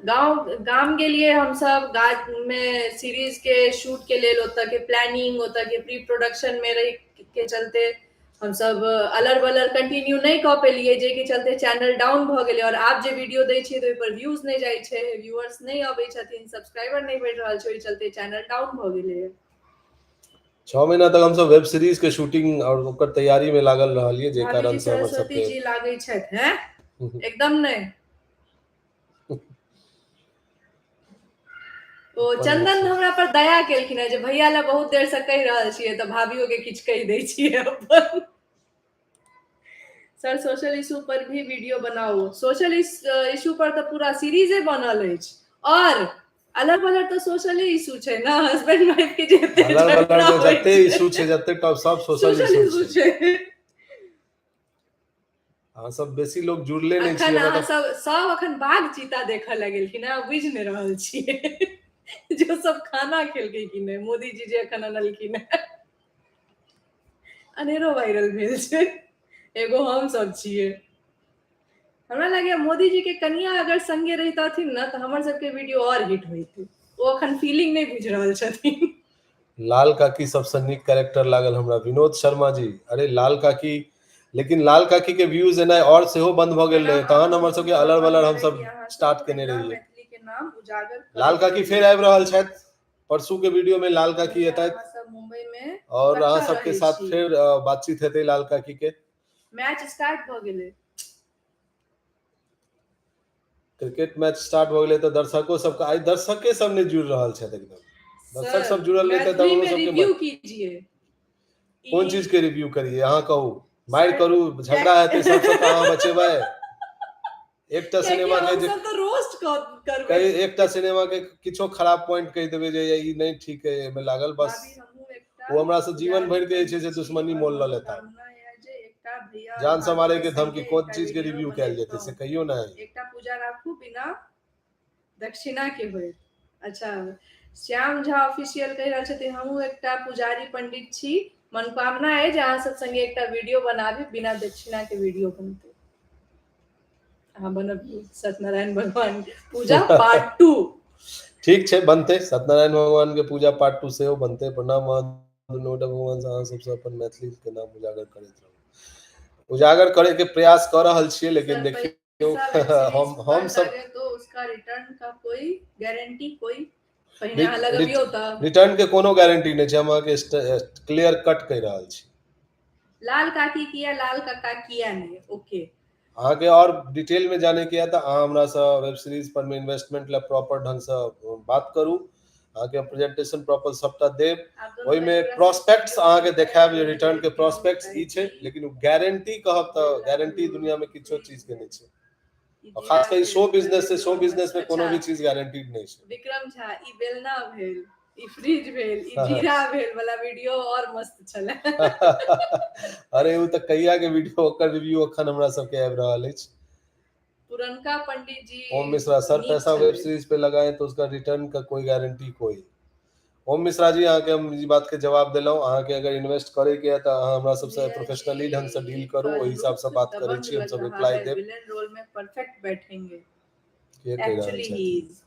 गाँव गाम गेलियै हमसब गाम में सीरीज के शूट के लेल। ओतऽ के प्लानिंग, ओतऽ के प्री प्रोडक्शन में रही के चलते हमसब अलर बलर कंटिन्यू नहि कऽ पेलियै, जाहिके चलते चैनल डाउन भऽ गेलै। और आब जे वीडियो दै छियै तऽ ओहिपर व्यूज नहि जाइ छै, व्यूअर्स नहि अबै छथिन, सब्सक्राइबर नहि बढ़ि रहल छै। ओहि चलते चैनल डाउन भऽ गेलै। 6 महीना तक हमसब वेब सीरीज के शूटिंग और ओकर तैयारी में लागल रहलियै, जे भाभी कारण जी से हमर सरस्वती सबके जी लागै छथि हैं? एकदम नहि। ओ चंदन हमरा पर दया केलखिन हेँ जे भैया लए बहुत देर से कहि रहल छियै तऽ भाभियो के किछु कहि दै छियै अपन। सर, सोशल इशू पर भी वीडियो बनाउ। सोशल इशू पर तऽ पूरा सीरीजे बनल अछि। और अलग बलर तऽ सोशले इशू छै ने, हस्बैंड वाइफ के जते अलर बलर झगड़ा मे होइ जते छै, इशू छै, जते टॉप सब सोशल सोशल इशू इशू छै। छै। अहाँ सब बेसी लोग जुड़ले नहि अखन छियै। अहाँ मतलब सब सब अखन बाघ चीता देखऽ लए गेलखिन हेँ, बुझि नहि रहल छियै जे सब खाना खेलकै कि नहि। मोदी जी जे अखन अनलखिन हेँ, अनेरो वायरल भेल छै। एगो हम सब छियै। हमरा लागैया मोदी जी के कनिया अगर संगे रहितथिन ने तऽ हमर सबके वीडियो और हिट होइतै। ओ अखन फीलिंग नहि बुझि रहल छथिन। लाल काकी सबसँ नीक कैरेक्टर लागल हमरा, विनोद शर्मा जी। अरे लाल काकी, लेकिन लाल काकी के व्यूज एनाइ और सेहो बंद भऽ गेल रहे, तहन हमर सबके अलर बलर हमसब स्टार्ट केने रहियै। मैथिली के नाम उजागर लाल काकी फेर आबि रहल छथि। परसू के वीडियो में लाल काकी एतथि। अहाँ सब मुंबई में और अहाँ कतऽ सबके रहै साथ छी? फेर बातचीत हेतै लाल काकी के। मैच स्टार्ट भऽ गेलै। क्रिकेट मैच स्टार्ट भऽ गेलै तऽ दर्शको सबके, आइ दर्शके सब नहि जुड़ि रहल छथि एकदम। दर्शक सब जुड़ल रहितै तऽ मैथिली हमरो में सबके रिव्यू कीजिए। कोन चीज के रिव्यू करिए, अहाँ कहू? मारि करू, झगड़ा हेतै सबसँ तऽ अहाँ बचेबै? एकटा सिनेमा के जे हम तऽ रोस्ट करबै। कहि, एकटा सिनेमा के किछो खराब पॉइंट कहि देबै जे ई नहि ठीक है एहिमे लागल, बस भाभी, हमहूँ एकटा ओ हमरा से जीवन भरि के जे छै से दुश्मनी मोल लऽ लेता। मनोकामना यऽ जे एकटा भैया जान से मारे के भाभी धमकी। संगे कोन एकटा चीज के वीडियो रिव्यू कयल जेतै, से बनैतहुँ। कहियौ ने। एकटा पूजा राखू, बिना दक्षिणा के होयत। अच्छा, श्याम झा ऑफिशियल कहि रहल छथिन, हमहूँ एकटा पुजारी पंडित छी, मनोकामना अइ जे अहाँ सब संगे एकटा वीडियो बनाबी, बिना दक्षिणा के वीडियो बनतै। अहाँ बनबियौ सत्यनारायण भगवान पूजा पार्ट 2। ठीक छै, बनतै। सत्यनारायण भगवान के पूजा पार्ट 2 सेहो बनतै। प्रणाम अहाँ दुनू गोटा, भगवान से अहाँ सबसँ अपन मैथिली के नाम उजागर करैत रहू। उजागर करे के प्रयास कऽ रहल छियै, लेकिन सर, देखियौ पैसा वेब सीरीज हम हम पर सब लागे तो उसका रिटर्न का कोई गारंटी, कोई पहिने अहाँ लगबियौ तऽ रिटर्न के कोनो गारंटी नहि छै, हम अहाँके क्लियर कट कहि रहल छी। लाल काकी किया, लाल काका किया नहि? ओके। अहाँके और डिटेल में जाने के यऽ तऽ अहाँ हमरासँ वेब सीरीज पर मे इन्वेस्टमेंट लए प्रॉपर ढंगसँ बात करू। अहाँके हम प्रेजेंटेशन प्रॉपर सबटा देब। ओहिमे प्रोस्पेक्ट्स अहाँके देखायब जे रिटर्न के प्रोस्पेक्ट्स ई छै, लेकिन ओ गारंटी कहब तऽ गारंटी दुनिया में किछो चीज के नहि छै। और खास कर शो बिजनेस से, शो बिजनेस में कोनो भी चीज गारंटीड नहीं छै। विक्रम झा, ई बेलना भेल, ई फ्रिज भेल, ई जीरा भेल वाला वीडियो और मस्त छलै। अरे ओ तऽ कहिया के वीडियो, ओकर रिव्यू अखन हमरा सबके आबि रहल अछि। पुरनका पंडित जी ओम मिश्रा सर, नीक पैसा छलै। वेब सीरीज पे लगाए तो उसका रिटर्न का कोई गारंटी कोई? ओम मिश्रा जी, अहाँके हम ई बात के जवाब देलहुँ। अहाँके अगर इन्वेस्ट करे के है तऽ अहाँ हमरा सबसँ भैया प्रोफेशनली जी ढंग से डील करू, का ओहि हिसाब से लुक बात करै दबंग छी, लग हमसब रहा रिप्लाई है, देब। विलेन रोल में परफेक्ट बैठेंगे। के कहि रहल एक्चुअली छथि? ही is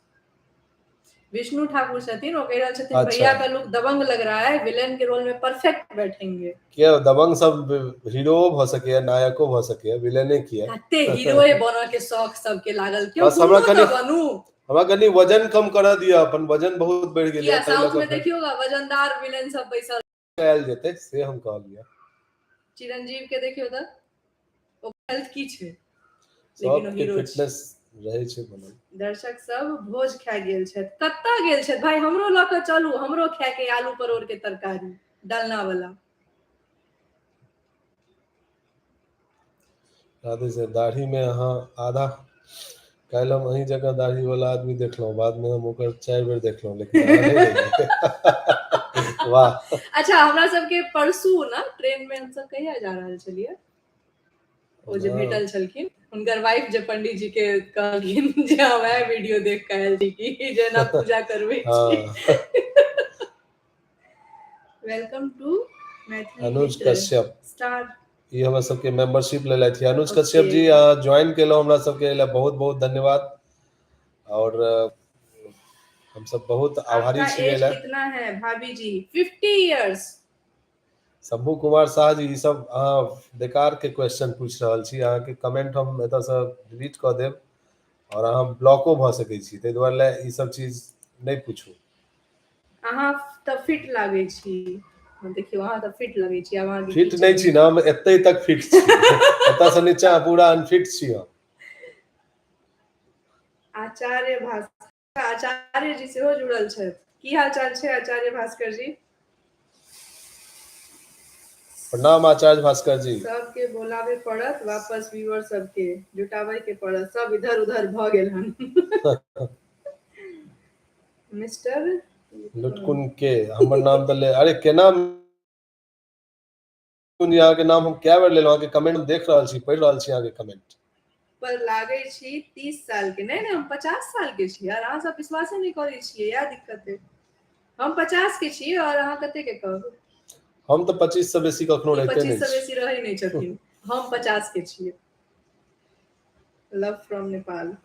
Vishnu Thakur छथिन, ओ कहि रहल छथिन अच्छा। भैया का लुक दबंग लग रहा है, विलेन के रोल में परफेक्ट बैठेंगे। किया दबंग सब हीरो भऽ सकैया, नायको भऽ सकैया, विलेने किया? कते हीरोए बनऽ के शौक सबके लागल, क्यों बस हमरा कोनो कनि तऽ बनू। हमरा कनि वजन कम करऽ दिअ, अपन वजन बहुत बढ़ि गेलै किया ताहि लऽ साउथ कऽ में फेर देखियौ वजनदार विलेन सब बैसल आयल जेतै, से हम कहलियै। चिरंजीव के देखियौ तऽ ओ हेल्थ की छै, लेकिन ओ सबके हीरो छै। फिटनेस रहै छै बनल। दर्शक सब भोज खाय गेल छथि, कतऽ गेल छथि भाई? हमरो लऽ कऽ चलू, हमरो खाय के आलू परोड़ के तरकारी डालना वाला। राधे से दाढ़ी में अहाँ आधा काल्हि हम अहीं जकाँ दाढ़ी वाला आदमी देखलहुँ, बाद में हम ओकर 4 बेर देखलहुँ, लेकिन अहाँ नहि रहियै। वाह। अच्छा, हमरा सबके परसू ना ट्रेन में हमसब कहिया जा रहल छलियै, ओ जे हँ। भेटल छलखिन हुनकर वाइफ, जे पंडित जी के कहलखिन जे हम वएह वीडियो देख के आयल छी कि जेना पूजा करबै छी। Welcome to Maithili Anuj Mitra Kashyap star. ई हमरा सबके मेंबरशिप लेलथि। अनुज ओके। कश्यप जी, अहाँ ज्वाइन केलहुँ हमरा सबके एहि लए बहुत बहुत धन्यवाद और हमसब बहुत आभारी आपका छी एहि एज लए। कितना है भाभी जी? 50 इयर्स। शंभू कुमार शाह जी, ई सब अहाँ बेकार के क्वेश्चन पूछि रहल छी। अहाँके कमेंट हम एतऽसँ डिलीट कऽ देब और अहाँ ब्लॉको भऽ सकै छी, ताहि दुआरे लए ई सब चीज नहि पूछू। अहाँ तऽ फिट लागै छी, देखियौ अहाँ तऽ फिट लगै छी। आब अहाँके की फिट नहि चाही? छी ने हम, एते तक फिट छी, एतऽ नीचा पूरा अनफिट छी हम। आचार्य भास्कर, आचार्य जी सेहो जुड़ल छथि। की हाल चाल छै आचार्य भास्कर जी? प्रणाम आचार्य भास्कर जी। सबके बोलाबे पड़त वापस, व्यूअर सबके जुटाबै के पड़त, सब इधर उधर भऽ गेल हन। मिस्टर लुटकुन के हमर नाम तऽ ले, अरे केना अहाँके नाम हम कए बेर लेलहुँ? अहाँके कमेंट देख रहल छी, पढ़ि रहल छी अहाँके कमेंट। पर लागै छी 30 साल के। नहि नहि, हम 50 साल के छी यार, अहाँ सब विश्वासे नहि करै छियै, इएह दिक्कत है। हम 50 के छी और अहाँ कते के कहू? हम तऽ 25 से बेसी कखनो रहिते 25 नहि से छी। बेसी रहै नहि छथिन। हम 50 के छियै। Love from Nepal.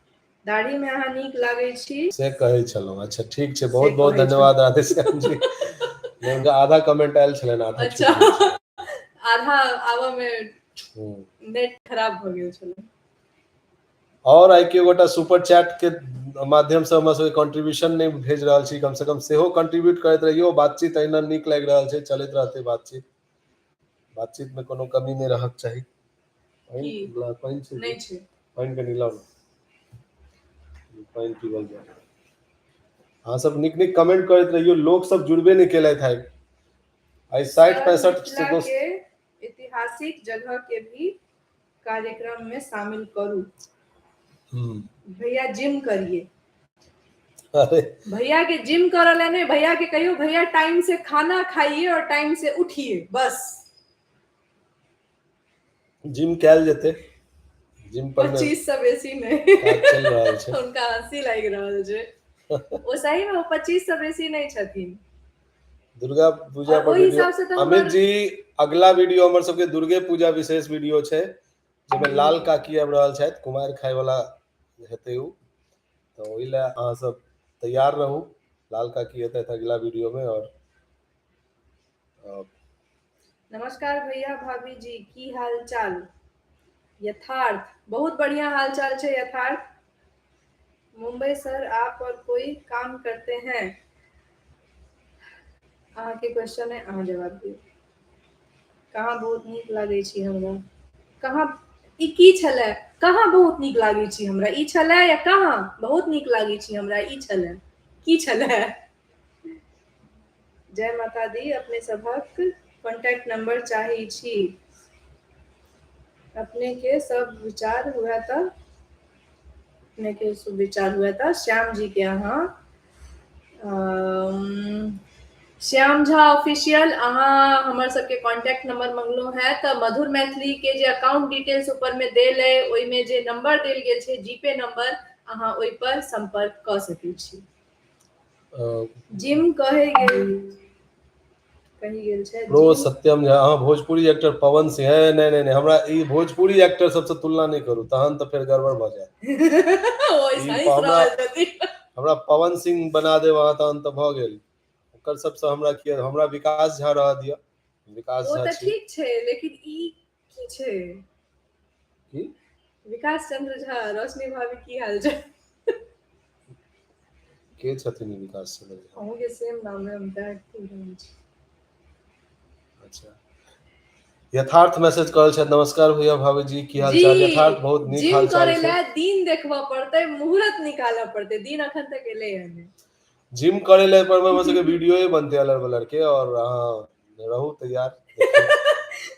दाढ़ी में अहाँ नीक लागै छी। से कहै छलहुँ? अच्छा, ठीक छै, से बहुत बहुत कहै धन्यवाद राधेश्याम जी। नहि, हुनका आधा कमेंट आयल छलनि, आधा अच्छा। छूटि गेल छलनि। आधा आबऽ में नेट खराब भऽ गेल छलै। और आइ के गोटा सुपर चैट के माध्यम से हमरा सबके कंट्रीब्यूशन नहि भेज रहल छी, कम से कम सेहो कंट्रीब्यूट करैत रहियौ। बातचीत अहिना नीक लागि रहल छै, चलैत रहतै बातचीत, बातचीत में कोनो कमी नहि रहक चाही। पानि की? पानि छै? नहि छै। पानि कनि लाउ ने, पानि पीबल जाय। अहाँ सब नीक नीक कमेंट करैत रहियौ। लोक सब जुड़बे नहि केलथि आइ, आइ 60 सर, 65 मिथिला दोस्त के ऐतिहासिक जगह के भी कार्यक्रम में शामिल करू। भैया जिम करिए। अरे भैया के जिम करऽ ला नहि, भैया के कहियो भैया टाइम से खाना खाइए और टाइम से उठिए, बस। जिम कयल जेतै, जिम पर मे 25 से बेसी नहि। काज चलि रहल छै। हुनका हँसी लागि रहल छै। ओ सही में ओ 25 से बेसी नहि छथिन। दुर्गा पूजा और पर ओहि वीडियो हिसाब से तऽ अमित हमर जी, अगला वीडियो हमर सबके दुर्गे पूजा विशेष वीडियो छै, जाहिमे लाल काकी आबि रहल छथि, कुमारि खाय वाला हेतै उ, तऽ ओहि लए अहाँ सब तैयार रहू। लाल काकी एतथि अगला वीडियो में और नमस्कार भैया भाभी जी, की हाल चाल? यथार्थ, बहुत बढ़िया हाल चाल छै यथार्थ। मुंबई सर, आप और कोई काम करते हैं? अहाँके क्वेश्चन है, अहाँ जवाब दियौ। कहाँ बहुत नीक लागै छी हमरा? कहाँ ई की छलै? कहाँ बहुत नीक लागै छी हमरा, ई छलै या कहाँ बहुत नीक लागै छी हमरा, ई छलै? की छलै? जय माता दी। अपने सभक कॉन्टैक्ट नंबर चाही छी। अपने के सब विचार हुए तऽ, अपने के सुविचार हुए तऽ श्याम जी के अहाँ, श्याम झा ऑफिशियल, अहाँ हमर सबके कॉन्टैक्ट नंबर मंगलहुँ है तऽ मधुर मैथिली के जे अकाउंट डिटेल्स ऊपर में देल अइ, ओहिमे जे नंबर देल गेल छै, जीपे नंबर, अहाँ ओहि पर संपर्क कऽ सकै छी। जिम कहे गेल, कही गेल छै। प्रो सत्यम झा, अहाँ भोजपुरी एक्टर पवन सिंह है? नहि नहि नहि, हमरा ई भोजपुरी एक्टर सबसँ तुलना नहि करू, तहन तऽ फेर गड़बड़ भऽ जायत। हमरा हमरा पवन सिंह बना देब अहाँ, तहन तऽ भऽ गेल। ओकर सबसँ हमरा किया, हमरा विकास झा रहऽ दिअ। विकास झा ठीक छै, लेकिन ई की छै? की? विकास चंद्र झा, रोशनी भाभी की हाल छै? के छथिन ई विकास चंद्र झा? अहूँ के सेम नाम है, हम तैं कहि रहल छी। अच्छा, यथार्थ मैसेज करल छथि, नमस्कार भैया भाभी जी, की हाल चाल? यथार्थ, बहुत नीक जिम हाल चाल करै छै। लए दिन देखबऽ पड़तै, मुहूर्त निकालऽ पड़तै, दिन अखन तक एलै हन नहि। जिम करे ले पर हमर सबके वीडियोए बनतै अलर बलर के, और अहाँ रहू तैयार।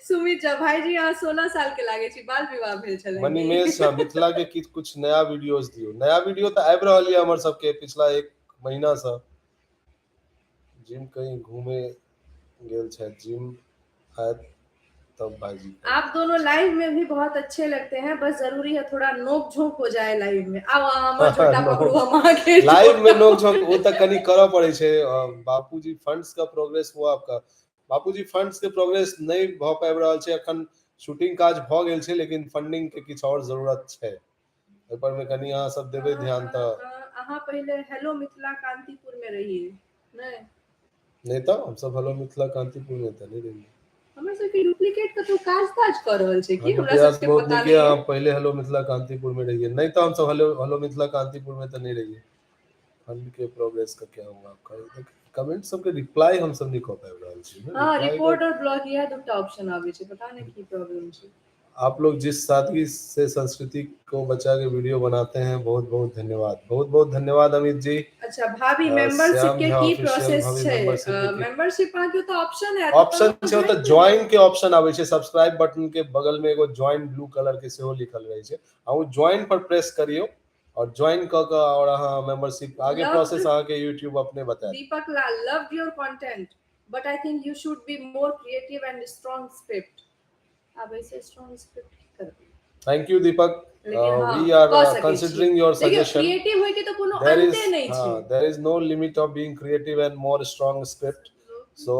सुमित झा भाईजी, अहाँ 16 साल के लागे छी, बाल विवाह भेल छलै? मणिमेश झा, मिथिला के किछु कुछ नया वीडियोस दियौ। नया वीडियो तऽ आबि रहल यऽ हमर सबके पिछला एक महीना सँ। जिम कहीं घूमे गेल छथि, जिम आयत तब भाईजी। आप दोनों लाइव में भी बहुत अच्छे लगते हैं, बस जरूरी है थोड़ा नोक झोंक हो जाए लाइव में। आब अहाँ हमर झोटा पकड़ू, हम अहाँके। लाइव में नोक झोंक ओ तऽ कनि करऽ पड़ै छै। बापूजी, फंड्स का प्रोग्रेस हुआ आपका? बापूजी, फंड्स के प्रोग्रेस नहि भऽ पाबि रहल छै अखन। शूटिंग काज भऽ गेल छै, लेकिन फंडिंग के किछु आओर जरूरत छै। ओहि पर मे कनि अहाँ सब देबै ध्यान तऽ। अहाँ पहिले हेलो मिथिला कांतिपुर में रहिए नहि? नहि तऽ, हमसब हेलो मिथिला कांतिपुर में तऽ नहि रहियै। हमर सबके डुप्लीकेट कतौ काज ताज कऽ रहल छै की? अहाँके हमरा प्रयास सबके बहुत पता नीक नहि यऽ। अहाँ है। पहिले हेलो मिथिला कांतिपुर में रहिए? नहीं तो हमसब हेलो हेलो मिथिला कांतिपुर में तऽ नहि रहिए। फंड के प्रोग्रेस का क्या हुआ आपका? कमेंट सबके रिप्लाई हमसब नहि कऽ पाबि रहल छी। हँ, रिप्लाई। रिपोर्ट और ब्लॉक, इएह दूटा ऑप्शन आबै छै, पता नहि की प्रॉब्लम छै। आप लोग जिस सादगी से संस्कृति को बचा के वीडियो बनाते हैं, बहुत बहुत धन्यवाद। बहुत बहुत धन्यवाद अमित जी। अच्छा भाभी, मेंबरशिप श्याम के झा की ऑफिशियल, प्रोसेस भाभी, छै? मेंबरशिप के की मेंबरशिप अहाँके ओतऽ ऑप्शन आयत। ऑप्शन छै, ओतऽ ज्वाइन के ऑप्शन आबै छै। सब्सक्राइब बटन के बगल में एगो ज्वाइन ब्लू कलर के सेहो लिखल रहै छै। अहूँ ज्वाइन पर प्रेस करियौ और ज्वाइन कऽ कऽ और अहाँ मेंबरशिप आगे प्रोसेस अहाँके यूट्यूब अपने बतायत। दीपक लाल, love your content, but I think you should be more creative and strong script. आब ऐसे स्ट्रॉन्ग स्क्रिप्ट की करबै? Thank you Deepak. लेकिन हँ, we are कऽ सकै छी। considering your देखियौ, suggestion. Creative होय के तऽ कोनो There is अन्ते नहि छै। There is no limit of being creative and more strong script. So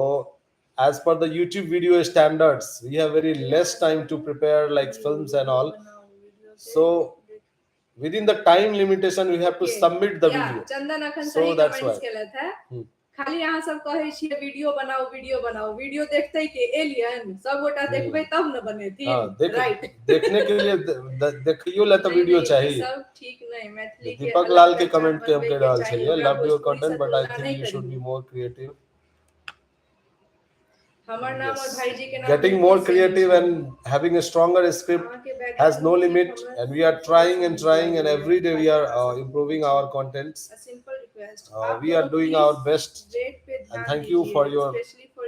as per the YouTube video standards, we have very less time to prepare like films and all. So within the time limitation, we have to submit the video. चंदन अखन So सही that's comments why. केलथि है। खाली अहाँ सब कहै छियै video बनाउ, वीडियो बनाउ, वीडियो देखते के एलियन? सब गोटा देखबै तब न बनेथिन। हाँ, देख राइट। देखने के लिए, देखियो ला तऽ नहि, वीडियो नहि, चाही। ई सब ठीक नहि। मैथिली के दीपक अलग लाल के पहचान कमेंट के हम बनबै कहि के रहल चाही, छलियै, ओकरा love your Bhojpuri content Se but I तुलना थिंक नहि you should करियौ। Be more creative. हमर नाम और Yes. भाईजी के नाम Getting बिल्कुल more same creative छै। and having a stronger script अहाँके has no background music limit, हमरा and we are trying and trying, and every day we are improving our contents. A simple request, आप We are दोनों doing please our best weight पे ध्यान and thank you for दीजिए, your specially for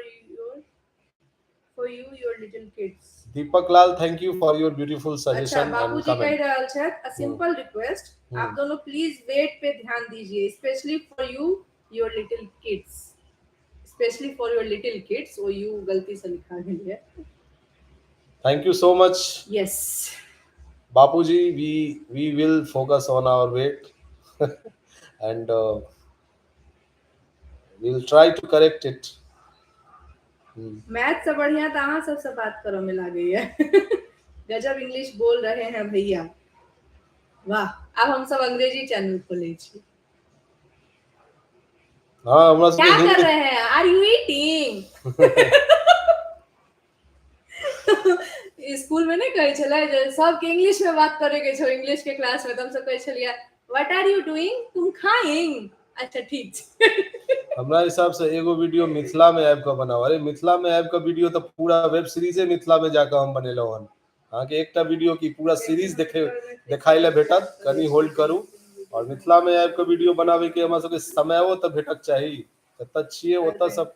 you, your little kids. Deepak Lal, thank you for your beautiful अच्छा suggestion and बाबूजी कह comment. रहल छथि, a simple request, आप दोनों प्लीज वेट पे ध्यान दीजिए, specially for you, your little kids, specially for your little kids. O you गलती से लिखा गेल है। Thank you so much, yes. Bapuji. We will focus on our weight and we'll try to correct it. Math से बढ़िया तऽ अहाँ सबसे बात करऽ में लागैया। गजब इंग्लिश बोल रहे हैं भैया, वाह! आब हम सब अंग्रेजी चैनल खोलै छी। हाँ, हमरा क्या सबके कर हिंदी रहे हैं? Are you eating? School में नहि कहै छलै जे सबके इंग्लिश में बात करे के छौ इंग्लिश के क्लास में, तऽ हमसब कहै छलियै, "What are you doing?" तुम खाइंग। अच्छा, ठीक छै। हमरा हिसाब से एगो वीडियो मिथिला में आबि कऽ बनाउ। अरे, मिथिला में आबि कऽ वीडियो तऽ पूरा वेब सीरीजे मिथिला में जाकऽ हम बनेलहुँ हन। अहाँके एकटा वीडियो की, पूरा सीरीज देखे देखाइ लए भेटत। कनि होल्ड करू। और मिथिला में आबि कऽ वीडियो बनाबे के हमरा सबके समयो तऽ भेटक चाही। जतऽ छियै ओतऽ सब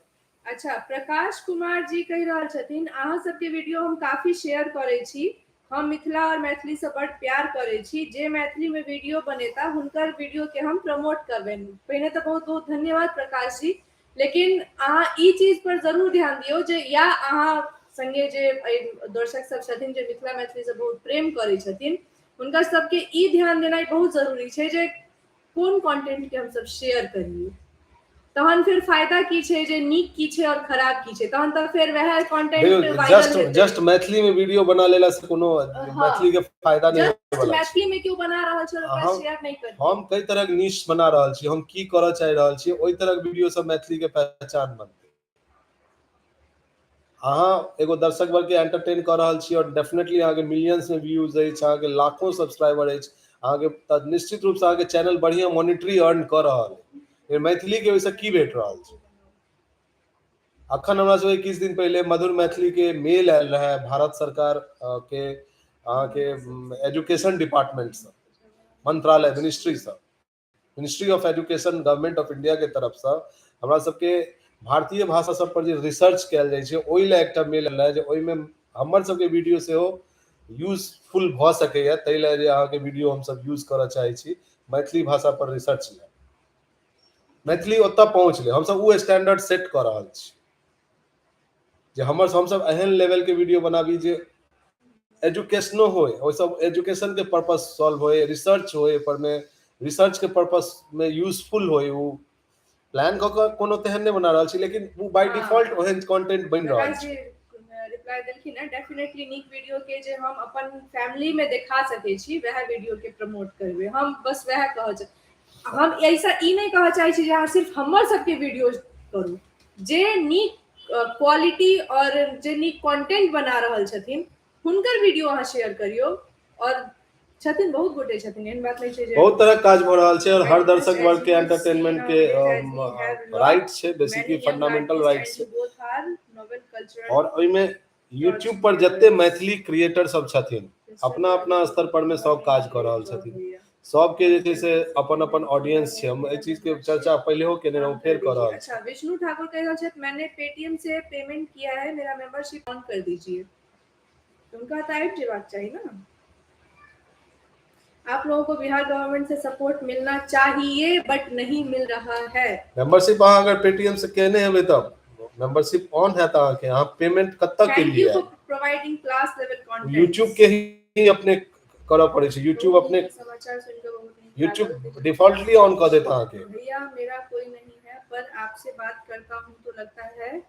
अच्छा, प्रकाश कुमार जी कहि रहल छथिन, अहाँ सबके वीडियो हम काफी शेयर करै छी, हम मिथिला और मैथिली से बड प्यार करै छी, जे मैथिली में वीडियो बनेता हुनकर वीडियो के हम प्रमोट करबनि। पहिने तऽ बहुत बहुत धन्यवाद प्रकाश जी, लेकिन अहाँ ई चीज पर जरूर ध्यान दियौ जे या अहाँ संगे जे दर्शक सब छथिन जे मिथिला मैथिली से बहुत प्रेम करै छथिन, हुनकर सबके ई ध्यान देनाइ बहुत जरूरी छै जे कोन कंटेंट के हमसब शेयर करियै, तहन फेर फायदा की छै जे नीक की छै और खराब की छै, तहन तऽ फेर वएह content viral just just Maithili में वीडियो बना लेला से कोनो मैथिली के फायदा नहीं होय वाला। मैथिली में क्यों बना रहल छै ओकरा शेयर नहीं कर। हम कई तरह के नीश बना रहल छी, हम की करऽ चाहि रहल छी, ओहि तरह के वीडियो सब मैथिली के पहचान बनतै। अहाँ एगो दर्शक वर्ग के एंटरटेन कऽ रहल छी और डेफिनेटली अहाँके मिलियंस में व्यूज अछि, अहाँके लाखों सब्सक्राइबर अछि, अहाँके तऽ निश्चित रूप से अहाँके चैनल बढ़िया मोनिटरी अर्न कऽ रहल है, मैथिली के ओहिसँ की भेट रहल छै? अखन हमरा सबके किछु दिन पहिले मधुर मैथिली के मेल आयल रहै भारत सरकार के अहाँके एजुकेशन डिपार्टमेंटसँ, मंत्रालय मिनिस्ट्रीसँ, ministry of education government of India के तरफसँ हमरा सबके भारतीय भाषा सब पर जे रिसर्च कयल जाइ छै ओहि लए एकटा मेल आयल रहै जे ओहिमे हमर सबके वीडियो सेहो यूजफुल भऽ सकैए, ताहि लए जे अहाँके वीडियो हमसब यूज करऽ चाहै छी मैथिली भाषा पर रिसर्च लए। मैथिली ओतऽ पहुँचलै, हमसब ओ स्टैंडर्ड सेट कऽ रहल छी जे हमर हमसब एहन लेवल के वीडियो बनाबी जे एजुकेशनो होय, ओहिसँ एजुकेशन के पर्पस सॉल्व होय, रिसर्च होय, पर मे रिसर्च के पर्पस में यूजफुल होय। ओ प्लान कऽ कऽ कोनो तेहन नहि बना रहल छी, लेकिन ओ बाय डिफॉल्ट ओहन कंटेंट बनि रहल छै। रिप्लाई देलखिन है, डेफिनेटली नीक वीडियो के जे हम अपन फैमिली में देखा सकै छी वएह वीडियो के प्रमोट करबै हम, बस वएह कहऽ, हम ऐसा ई नहि कहऽ चाहै छी जे अहाँ सिर्फ हमर सबके वीडियो करू, जे नीक क्वालिटी और जे नीक कंटेंट बना रहल छथिन हुनकर वीडियो अहाँ शेयर करियौ। और छथिन बहुत गोटे छथिन, एहन बात नहि छै जे बहुत तरहक काज भऽ रहल छै और हर दर्शक वर्ग के एंटरटेनमेंट के राइट छै, बेसिकली फंडामेंटल राइट छै। और ओहिमे यूट्यूब पर जते मैथिली क्रिएटर सब छथिन अपना अपना स्तर पर में सब काज कऽ रहल छथिन, सबके जे छै से अपन अपन ऑडियंस छै। हम एहि चीज के चर्चा पहिलेहो केने रहौं, फेर कऽ रहल छी। अच्छा, विष्णु ठाकुर कहि रहल छथि मैंने पेटीएम से पेमेंट किया है, मेरा मेंबरशिप ऑन कर दीजिए। हुनका तऽ आबि जेबाक चाही ना। आप लोगों को बिहार गवर्नमेंट से सपोर्ट मिलना चाहिए बट नहीं मिल रहा है। मेंबरशिप अहाँ अगर पेटीएम से केने हेबै तऽ मेंबरशिप ऑन हैत अहाँके, अहाँ पेमेंट कतऽ के लिए for providing class level content. YouTube के ही अपने करऽ पड़ै छै, यूट्यूब अपने समाचार सुनकर बहुत नीक यूट्यूब लागल। डिफॉल्टली ऑन कऽ देत अहाँके। भैया मेरा कोई नहीं है पर आपसे बात करता हूँ तो लगता है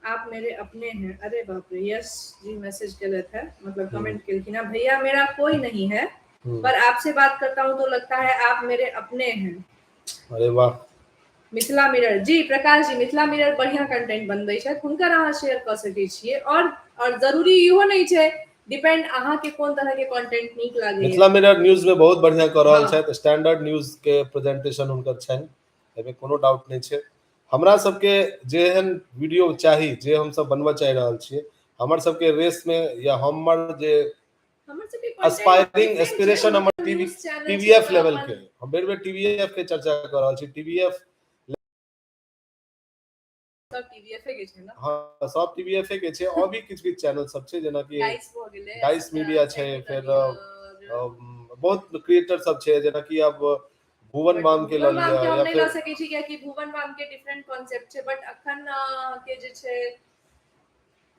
आप मेरे अपने हैं। अरे बाप रे, यस जी मैसेज गलत है, मतलब कमेंट केलखिन है, भैया मेरा कोई नहीं है पर आपसे बात करता हूँ तो लगता है आप मेरे अपने हैं। अरे वाह। मिथिला मिरर जी, प्रकाश जी मिथिला मिरर बढ़िया कंटेंट बनबै छथि, हुनकर अहाँ शेयर कऽ सकै छियै। और जरूरी इहो नहि छै, डिपेंड अहाँ के कोन तरह के कंटेंट नीक लागैया। मिथिला मिरर न्यूज में बहुत बढ़िया कऽ रहल छथि, स्टैंडर्ड न्यूज के प्रेजेंटेशन हुनकर छनि, एहिमे कोनो डाउट नहि छै। हमरा सबके जेहन वीडियो चाही, जे हमसब बनबऽ चाहि रहल छियै, हमर सबके रेस में या हमर जे एस्पायरिंग एस्पिरेशन हमर टीवी टीवीएफ लेवल के, हम बेर बेर टीवीएफ के चर्चा कऽ रहल छी, टीवीएफ सब टीवीएफ के छै ना। हाँ, सब टीवीएफ के छै, और भी किछु किछु चैनल सब छै, जेनाकि डाइस भऽ गेलै, डाइस मीडिया छै, फेर बहुत क्रिएटर सब छै, जेनाकि अब भुवन बाम के लऽ भुवन बाम लिअ के हम या नहि लऽ फेर सकै छी कियाकि भुवन बाम के डिफरेंट कॉन्सेप्ट छै, बट अखन के जे छै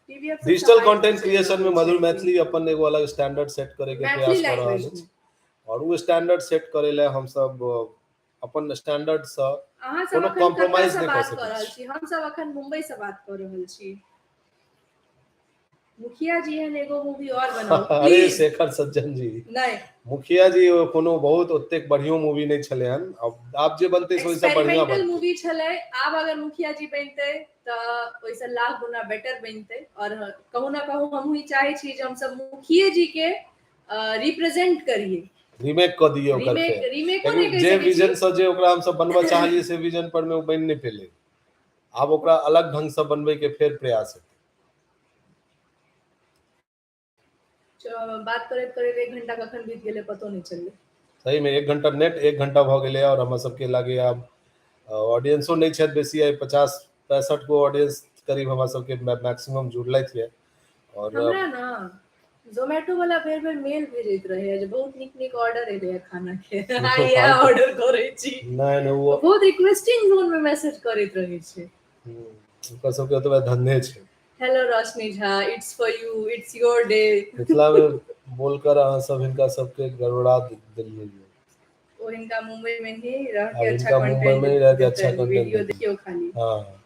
टीवीएफ सब डिजिटल समाज कंटेंट चलि क्रिएशन रहल में मधुर छै। मैथिली अपन एगो अलग स्टैंडर्ड सेट करे के मैथिली प्रयास कऽ रहल लैंग्वेज अछि में और ओ स्टैंडर्ड सेट करे लए हमसब अपन स्टैंडर्ड सँ अहाँ सब कोनो अखन कतऽ कॉम्प्रोमाइज सँ नहि कऽ बात कऽ सकै रहल छी। छी? हम सब अखन मुंबई सँ बात कऽ रहल छी। मुखिया जी एहन एगो मूवी और बनाउ अरे प्लीज। शेखर सज्जन जी, नहि मुखिया जी कोनो बहुत ओतेक बढ़ियो मूवी नहि छलै हन, आब जे बनतै से ओहिसँ बढ़िया एक्सपेरिमेंटल बनतै। मूवी छलै, आब अगर मुखिया जी बनतै तऽ ओहिसँ लाख गुना बेटर बनतै। और कहू ना कहू हमहूँ ई चाहै छी जे हमसब मुखिये जी के रिप्रेजेंट करिए, रीमेक कऽ दियै ओकर। रीमेक फेर रीमेको नहि कहि जे सकै छी। विजन सँ जे ओकरा हमसब बनबऽ चाहलियै से विजन पर मे ओ बनि नहि पेलै, आब ओकरा अलग ढंग सँ बनबै के फेर प्रयास हेतै। बात करैत करैत 1 घंटा कखन बीत गेलै पतो नहि चललै। सही में 1 घंटा नेट 1 घंटा भऽ गेलै और हमर सबके लागैया आब ऑडियंसो नहि छथि बेसी, आइ 50-65 गो ऑडियंस करीब हमरा सबके मैक्सिमम जुड़लथि ये। और हमरा ना जोमेटो वाला बेर बेर मेल भेजैत रहैया जे बहुत नीक नीक ऑर्डर एलैया खाना के, आइ इएह ऑर्डर करै छी। नहि नहि, ओ बहुत रिक्वेस्टिंग जोन में मैसेज करैत रहै छै। ओकर सबके ओतबे धंधे छै। Hello Roshni Jha, it's for you, it's your day. Mithila में बोलकर अहाँ सब हिनका सबके गड़बड़ा देलियै। ओ हिनका मुंबई में ही रह आब के अच्छा हिनका मुंबई में ही रह के अच्छा कंटेंट कंटेंट वीडियो देतनि। देखियो खाली। हाँ।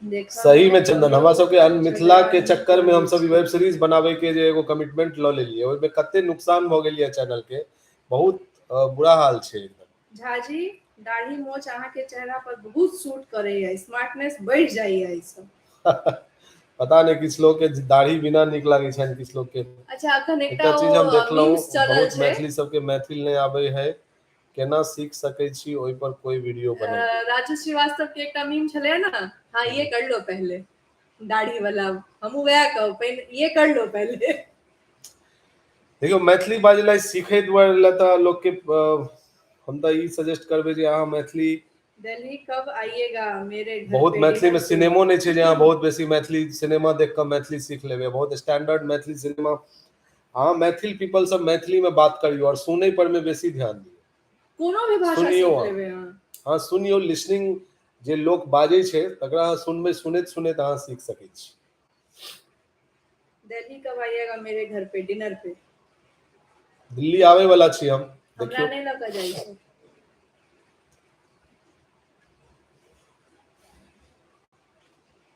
देखा सही में चंदन, हमरा सबके मिथिला के चक्कर में हमसब वेब सीरीज बनाबे के जे एगो कमिटमेंट ल लेलियै, ओहिमे कते नुकसान भऽ गेल ये चैनल के, बहुत बुरा हाल छै एकदम। झाजी, दाढ़ी मोछ अहाँ के चेहरा पर बहुत सूट करैया, स्मार्टनेस बढ़ि जाइया एहि सब। पता नहि, किछु लोग के दाढ़ी बिना नीक लागै छनि, किछु लोग के। अच्छा, अखन एकटा एकटा चीज हम ओ देखलहुँ, मीम्स चलल बहुत छै। मैथिली सबके मैथिल नहि आबै है, केना सीख सकै छी, ओहि पर कोई वीडियो बनेबै। राजू श्रीवास्तव के एकटा मीम छलै ने, हाँ ये कर लो पहले, दाढ़ी वाला, हमहूँ वएह कहब, पहिने ये कर लो पहले। देखियौ, मैथिली बाजनाइ सीखै दुआरे लए तऽ लोकके हम तऽ ई सजेस्ट करबै जे अहाँ मैथिली दिल्ली कब आइएगा मेरे घर बहुत पे मैथिली में डिनर पे? सिनेमो नहि छै जे अहाँ बहुत बेसी मैथिली सिनेमा देख कऽ मैथिली सीख लेबै। बहुत स्टैंडर्ड मैथिली सिनेमा, अहाँ मैथिल पीपल सब मैथिली में बात करियौ और सुनै पर में बेसी ध्यान दियौ। कोनो भी भाषा सुनियौ सीख अहाँ। लेबै अहाँ। हँ, सुनियौ, लिसनिंग, जे लोक बाजै छै तकरा अहाँ सुनबै, सुनैत सुनैत अहाँ सीख सकै छी। दिल्ली कब आइएगा मेरे घर पे डिनर पे? दिल्ली आबै वाला छी हम, हमरा देखियौ। नहि लऽ कऽ जाइ छै।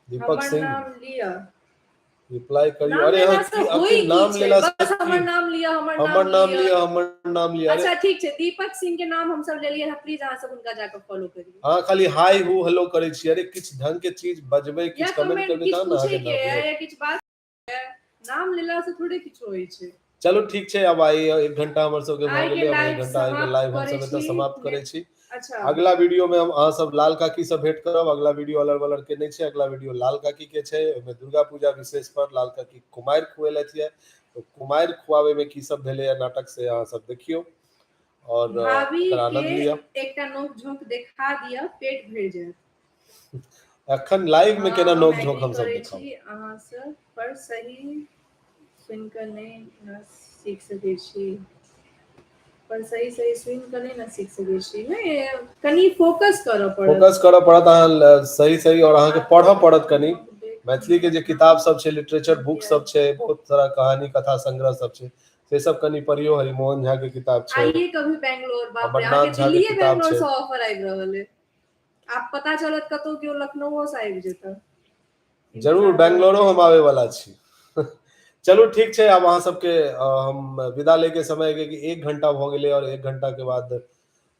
दीपक हमर सिंह नाम लिअ। रिप्लाई करियौ। नाम अरे लेला अहाँ से की होइ अखन की नाम छै? लेला से बस हमर की? नाम लिअ, हमर हमर नाम नाम लिअ। लिअ, हमर नाम लिअ। अरे अच्छा ठीक छै, दीपक सिंह के नाम हमसब लेलियै हँ, प्लीज अहाँ सब हुनका जाकऽ फॉलो करियौ। अहाँ खाली हाय हू हेलो करै छी, अरे किछु ढंग के चीज बजबै, या किछु कमेंट कमेंट करबै किछु तहन ने पूछै अहाँके के नाम है लेब। या किछु बात है, नाम लेला से थोड़े किछु होइ छै। चलू ठीक छै, आब आइ एक घंटा हमर सबके भऽ आइ के गेलै। हम एक लाइव घंटा आइ के समाप्त लाइव करै हमसब एतऽ छी। समाप्त करै छी। अच्छा, अगला वीडियो में हम अहाँ सब लाल काकी से भेंट करब। अगला वीडियो अलर बलर के नहि छै, अगला वीडियो लाल काकी के छै। ओहिमे दुर्गा पूजा विशेष पर लाल काकी कुमारि खुएलथि ये, तऽ कुमारि खुआबै में की सब भेलैया नाटक से अहाँ सब देखियौ और भाभी ओकर आनंद के लिअ। एकटा नोक झोंक देखा दिअ, पेट भरि जायत। एखन लाइव में हँ, केना हम नोक झोंक एग्री हमसब करै देखाउ? छी अहाँ से, पर सही सुनि कऽ नहि ने सीख सकै छी। पर सही सही सुनि कऽ नहि ने सीख सकै छी। नहि, कनि फोकस करऽ पड़त। फोकस करऽ पड़त अहाँ सही सही और अहाँके पढ़ऽ पड़त कनि। मैथिली के जे किताब सब छै, लिटरेचर बुक सब छै, बहुत सारा कहानी कथा संग्रह सब छै, से सब कनि पढ़ियौ। हरिमोहन झा के किताब छै, आइए कभी बैंगलोर, बाप रे, अमरनाथ अहाँके झा के दिल्लीए किताब बैंगलोर छै। से ऑफर आबि रहल है। आब पता चलत कतौ केओ लखनऊओ से आबि जेता। जरूर, बैंगलोरो हम आबै वाला छी। चलू ठीक छै, आब अहाँ सबके हम विदा ले के समय कि एक घंटा भऽ गेलै और एक घंटा के बाद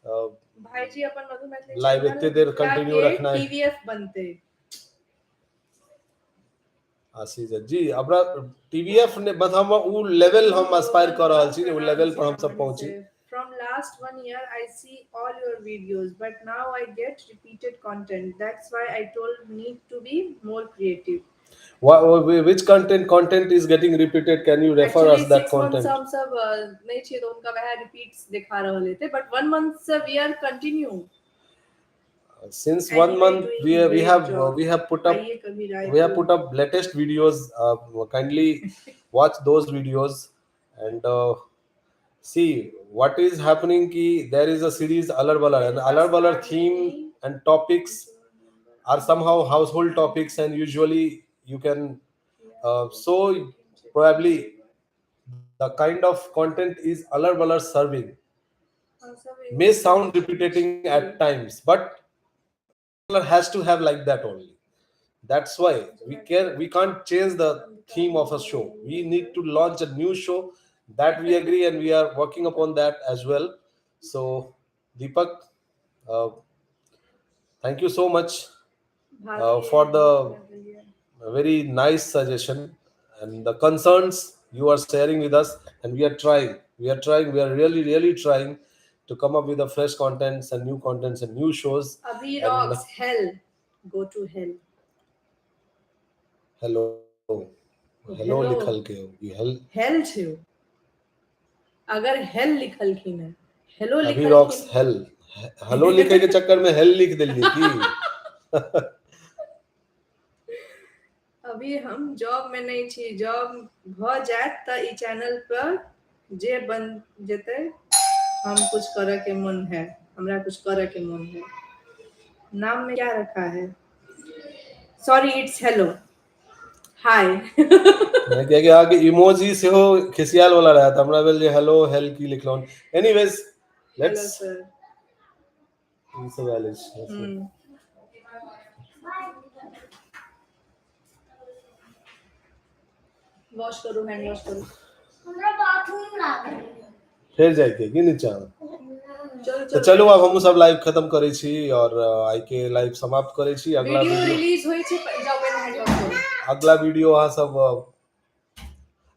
भाईजी अपन मधु मैथिली लाइव चैनल एते देर मिथिला कंटिन्यू के रखनाइ। टीवीएफ बनतै। आशीष जी, हमरा टीवीएफ ने बस, हम उ लेवल हम एस्पायर कऽ रहल छी जे उ लेवल पर हम सब पहुंची। From last one year, I see all your videos, but now I get repeated content. That's why I told need to be more creative. Which content is getting repeated? Can you refer Actually, us that 6 months content? हम सब नहि छियै तऽ हुनका वएह repeats देखा रहल हेतै, but one month Se we are continue. Since one Anyway, month doing we great have job. we have put up आइए कभी we have Raipur. put up latest videos. Kindly watch those videos and see what is happening ki there is a series Alar Balar, and Alar Balar theme and topics are somehow household topics, and usually you can so probably the kind of content is Alar Balar serving may sound repeating at times, but has to have like that only. That's why we can't change the theme of a show. We need to launch a new show, that we agree, and we are working upon that as well. So Deepak, thank you so much for the very nice suggestion and the concerns you are sharing with us, and we are trying, we are trying, we are really really trying to come up with the fresh contents and new contents and new shows. Abhi And rocks, hell, go to hell. Hello, hello. Hello. लिखल के ई हेल। हेल छै ओ। अगर हेल लिखलखिन है, hello अभी रॉक्स लिखलखिन। हेल, हेलो लिखे के चक्कर में हेल लिख देलियै की? अभी हम जॉब में नहि छी, जॉब भऽ जायत तऽ ई चैनल पर जे बन जेतै, हम कुछ करऽ के मन है, हमरा कुछ करऽ के मन है। नाम में क्या रखा है? सॉरी, it's hello हाय। नहि, कियाकि अहाँके इमोजी सेहो खिसियाल वाला रहै तऽ हमरा भेल जे हेलो हेल की लिखलहुँ। Anyways, hello let's sir. ई सब आयल अछि। वॉश करू, हैंड वॉश करू। हमरा बाथरूम लागल। फेर जाइके की नीचा? चलू। तऽ चलू, आब हमहूँ सब लाइव खत्म करै छी और आइ के लाइव समाप्त करै छी। अगला वीडियो वीडियो रिलीज होइ छै, जाउ पहिले हैंड वॉश करू। अगला वीडियो अहाँ सब,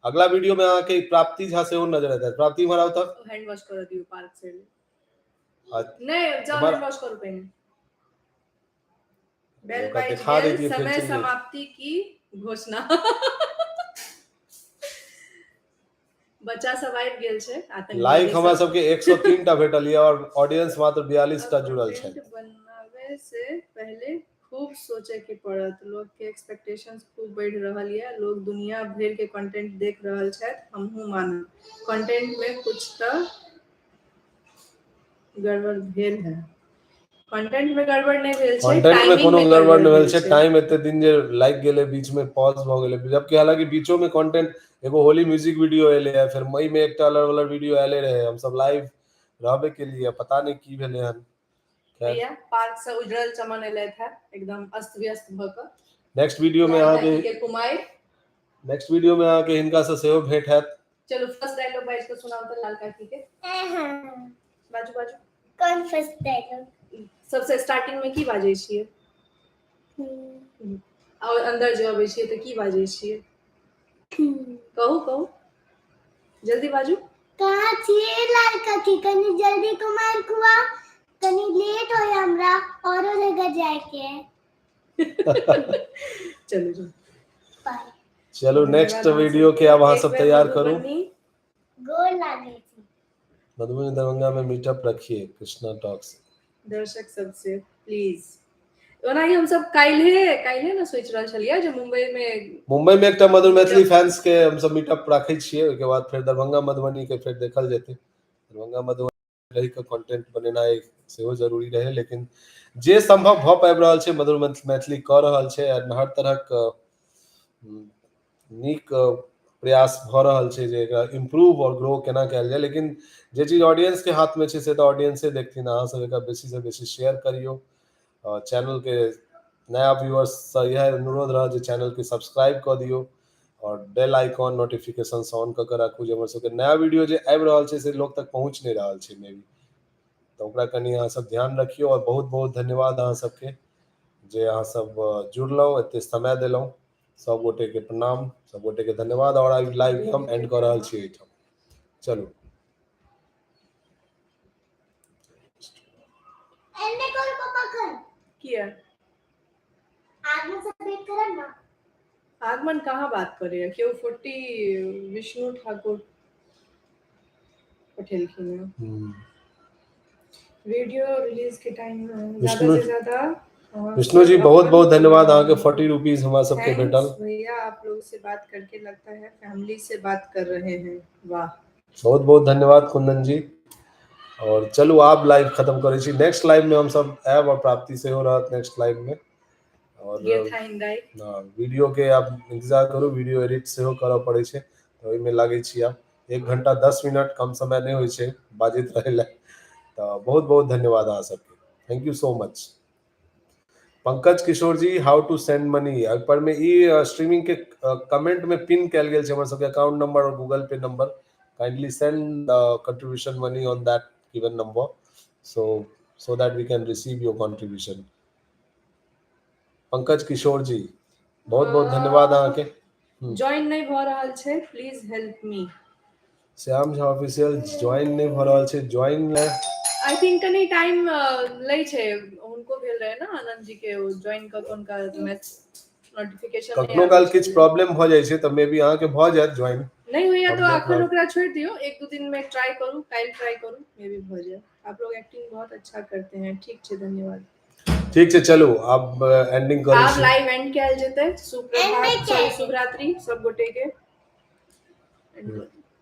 अगला वीडियो में अहाँके प्राप्ति झा सेहो नजर एतै। प्राप्ति, इम्हर आउ तऽ। हैंड वॉश कर दियौ पार्क से। आ नहि, जाउ, हैंड वॉश करू पहिने। बेल ओकरा बाजि देखा गेल। दैतियै, फेर समय चलि जैतियै। समाप्ति की घोषणा। बच्चा सब आबि गेल छै, आतंकवादी लाइक हमरा सब। सबके 103 टा भेटल यऽ और ऑडियंस मात्र 42 टा जुड़ल छथि। कंटेंट बनावे से पहले खूब सोचे के पड़त। लोग के एक्सपेक्टेशंस खूब बढ़ि रहल यऽ। लोग दुनिया भरि के कंटेंट देख रहल छथि। हमहूँ मानब, कंटेंट में कुछ तऽ गड़बड़ भेल है। कंटेंट में गड़बड़ नहि भेल छै। कंटेंट में टाइमिंग कोनो में गड़बड़ नहि भेल भेल छै। टाइम एते दिन जे लागि गेलै, बीच में पॉज भऽ गेलै, जबकि हालांकि बीचो में कंटेंट एगो होली म्यूजिक वीडियो एलै है, फेर मई में एकटा अलग अलग वीडियो आयले रहे, हम सब लाइव रहबे केलिए, पता नहि की भेलै हन। खैर। भैया पार्क से उजड़ल चमन एलथि है, एकदम अस्त व्यस्त भऽ कऽ। नेक्स्ट वीडियो में लाल अहाँके काकी के कुमारि। नेक्स्ट वीडियो में अहाँके हिनका से सेहो भेंट हैत। चलू, फर्स्ट डायलॉग बाजि कऽ सुनाउ तऽ लाल काकी के। बाजू, बाजू। कौन फर्स्ट डायलॉग? सबसे स्टार्टिंग में की बाजै छियै और अंदर जे अबै छियै तऽ की बाजै छियै? कहू, कहू, जल्दी बाजू। कहाँ छियै लाल काकी? कनी जल्दी कुमार कुआ, कनी लेट होय हमरा, औरो जगह जाए के है। चलू, चलू। बाय। चलू, नेक्स्ट धन्यवाद अहाँ वीडियो के सबके। आब अहाँ एक सब बेर तैयार करू। मधुबनी गोर लागै छी। मधुबनी दरभंगा में मीटअप रखिए कृष्णा टॉक्स। दर्शक सबसे प्लीज। ओनाही हमसब काल्हे काल्हे ने सोचि रहल छलियै जे मुंबई मे मुंबई में एकटा मधुर मैथिली मीटअप फैंस के हमसब मीटअप राखै छियै। ओहिके बाद फेर दरभंगा मधुबनी के फेर देखल जेतै। दरभंगा मधुबनी रहि कऽ कंटेंट बनेनाइ सेहो जरूरी रहै, लेकिन जे सम्भव भऽ पाबि रहल छै मधुर मैथिली कऽ रहल छै आ हर तरहक नीक प्रयास भऽ रहल छै जे एकरा इम्प्रूव और ग्रो केना कयल जाय। लेकिन जे चीज ऑडियंस के हाथ में छै से तऽ ऑडियंसे देखथिन। अहाँ सब एकरा बेसी से बेसी शेयर करियौ। चैनल के नया व्यूअर्स से इएह अनुरोध रहत जे चैनल के सब्सक्राइब कऽ दियौ और बेल आइकॉन नोटिफिकेशन ऑन कऽ के राखू, जे हमर सबके नया वीडियो जे आबि रहल छै से लोक तक पहुँच नहि रहल छै मे बी, तऽ ओकरा कनि अहाँ सब ध्यान रखियौ। और बहुत बहुत धन्यवाद अहाँ सबके जे अहाँ सब जुड़लहुँ, एते समय देलहुँ। सब गोटे के प्रणाम, सब गोटे के धन्यवाद और आइ लाइव हम एंड कऽ रहल छी एहिठाम। चलू। एंड करू पापा कर। किया? आगमन से भेंट करब ना। आगमन कहाँ बात करैया केओ? 40 विष्णु ठाकुर पठेलखिन हँ। वीडियो रिलीज के टाइम ज्यादा विष्णु से ज्यादा अहाँ विष्णु जी, सब बहुत अपन बहुत धन्यवाद, अहाँके 40 रुपीज हमरा सबके thanks भेटल। भैया, आप लोगों से बात करके लगता है फैमिली से बात कर रहे हैं, वाह। बहुत बहुत धन्यवाद कुंदन जी। और चलू, आब लाइव खत्म करै छी। नेक्स्ट लाइव में हम सब आयब और प्राप्ति सेहो रहत नेक्स्ट लाइव में। और ये था हिंदाई। वीडियो के आब इंतजार करू, वीडियो एडिट सेहो करऽ पड़ै छै तऽ ओहिमे लागै छी आब। 1 घंटा 10 मिनट कम समय नहि होइ छै बाजैत रहै लए। तऽ बहुत बहुत धन्यवाद अहाँ सबके, thank you so much. Pankaj Kishore ji, how to send money? एहि पर में ई स्ट्रीमिंग के कमेंट में पिन कयल गेल छै हमर सबके अकाउंट नंबर और Google Pay number. Kindly send contribution money on that given number so that we can receive your contribution. Pankaj Kishore ji, बहुत बहुत धन्यवाद अहाँके। ज्वाइन नहि भऽ रहल छै, please help me. Shyam Jha official, join नहि भऽ रहल छै, ज्वाइन लए I think कनि टाइम लै छै। हुनको भेल रहे ने, आनंद जी के, ज्वाइन कऽ के हुनका नोटिफिकेशन। कखनो काल किछु प्रॉब्लम भऽ जाइ छै तऽ मे बी अहाँके भऽ जायत ज्वाइन। नहीं होइया हम तो देख अखन रहल ओकरा छोड़ि दियौ, एक दू दिन में ट्राई करू, काल्हि ट्राई करू, मे बी भऽ जाय। आप लोग एक्टिंग बहुत अच्छा करते हैं। ठीक छै, धन्यवाद। ठीक छै, चलू आब एंडिंग करै आब छी। लाइव एंड कयल जेतै। End सुप्रभात, नहि सॉरी, कयल। शुभरात्रि सब गोटे के।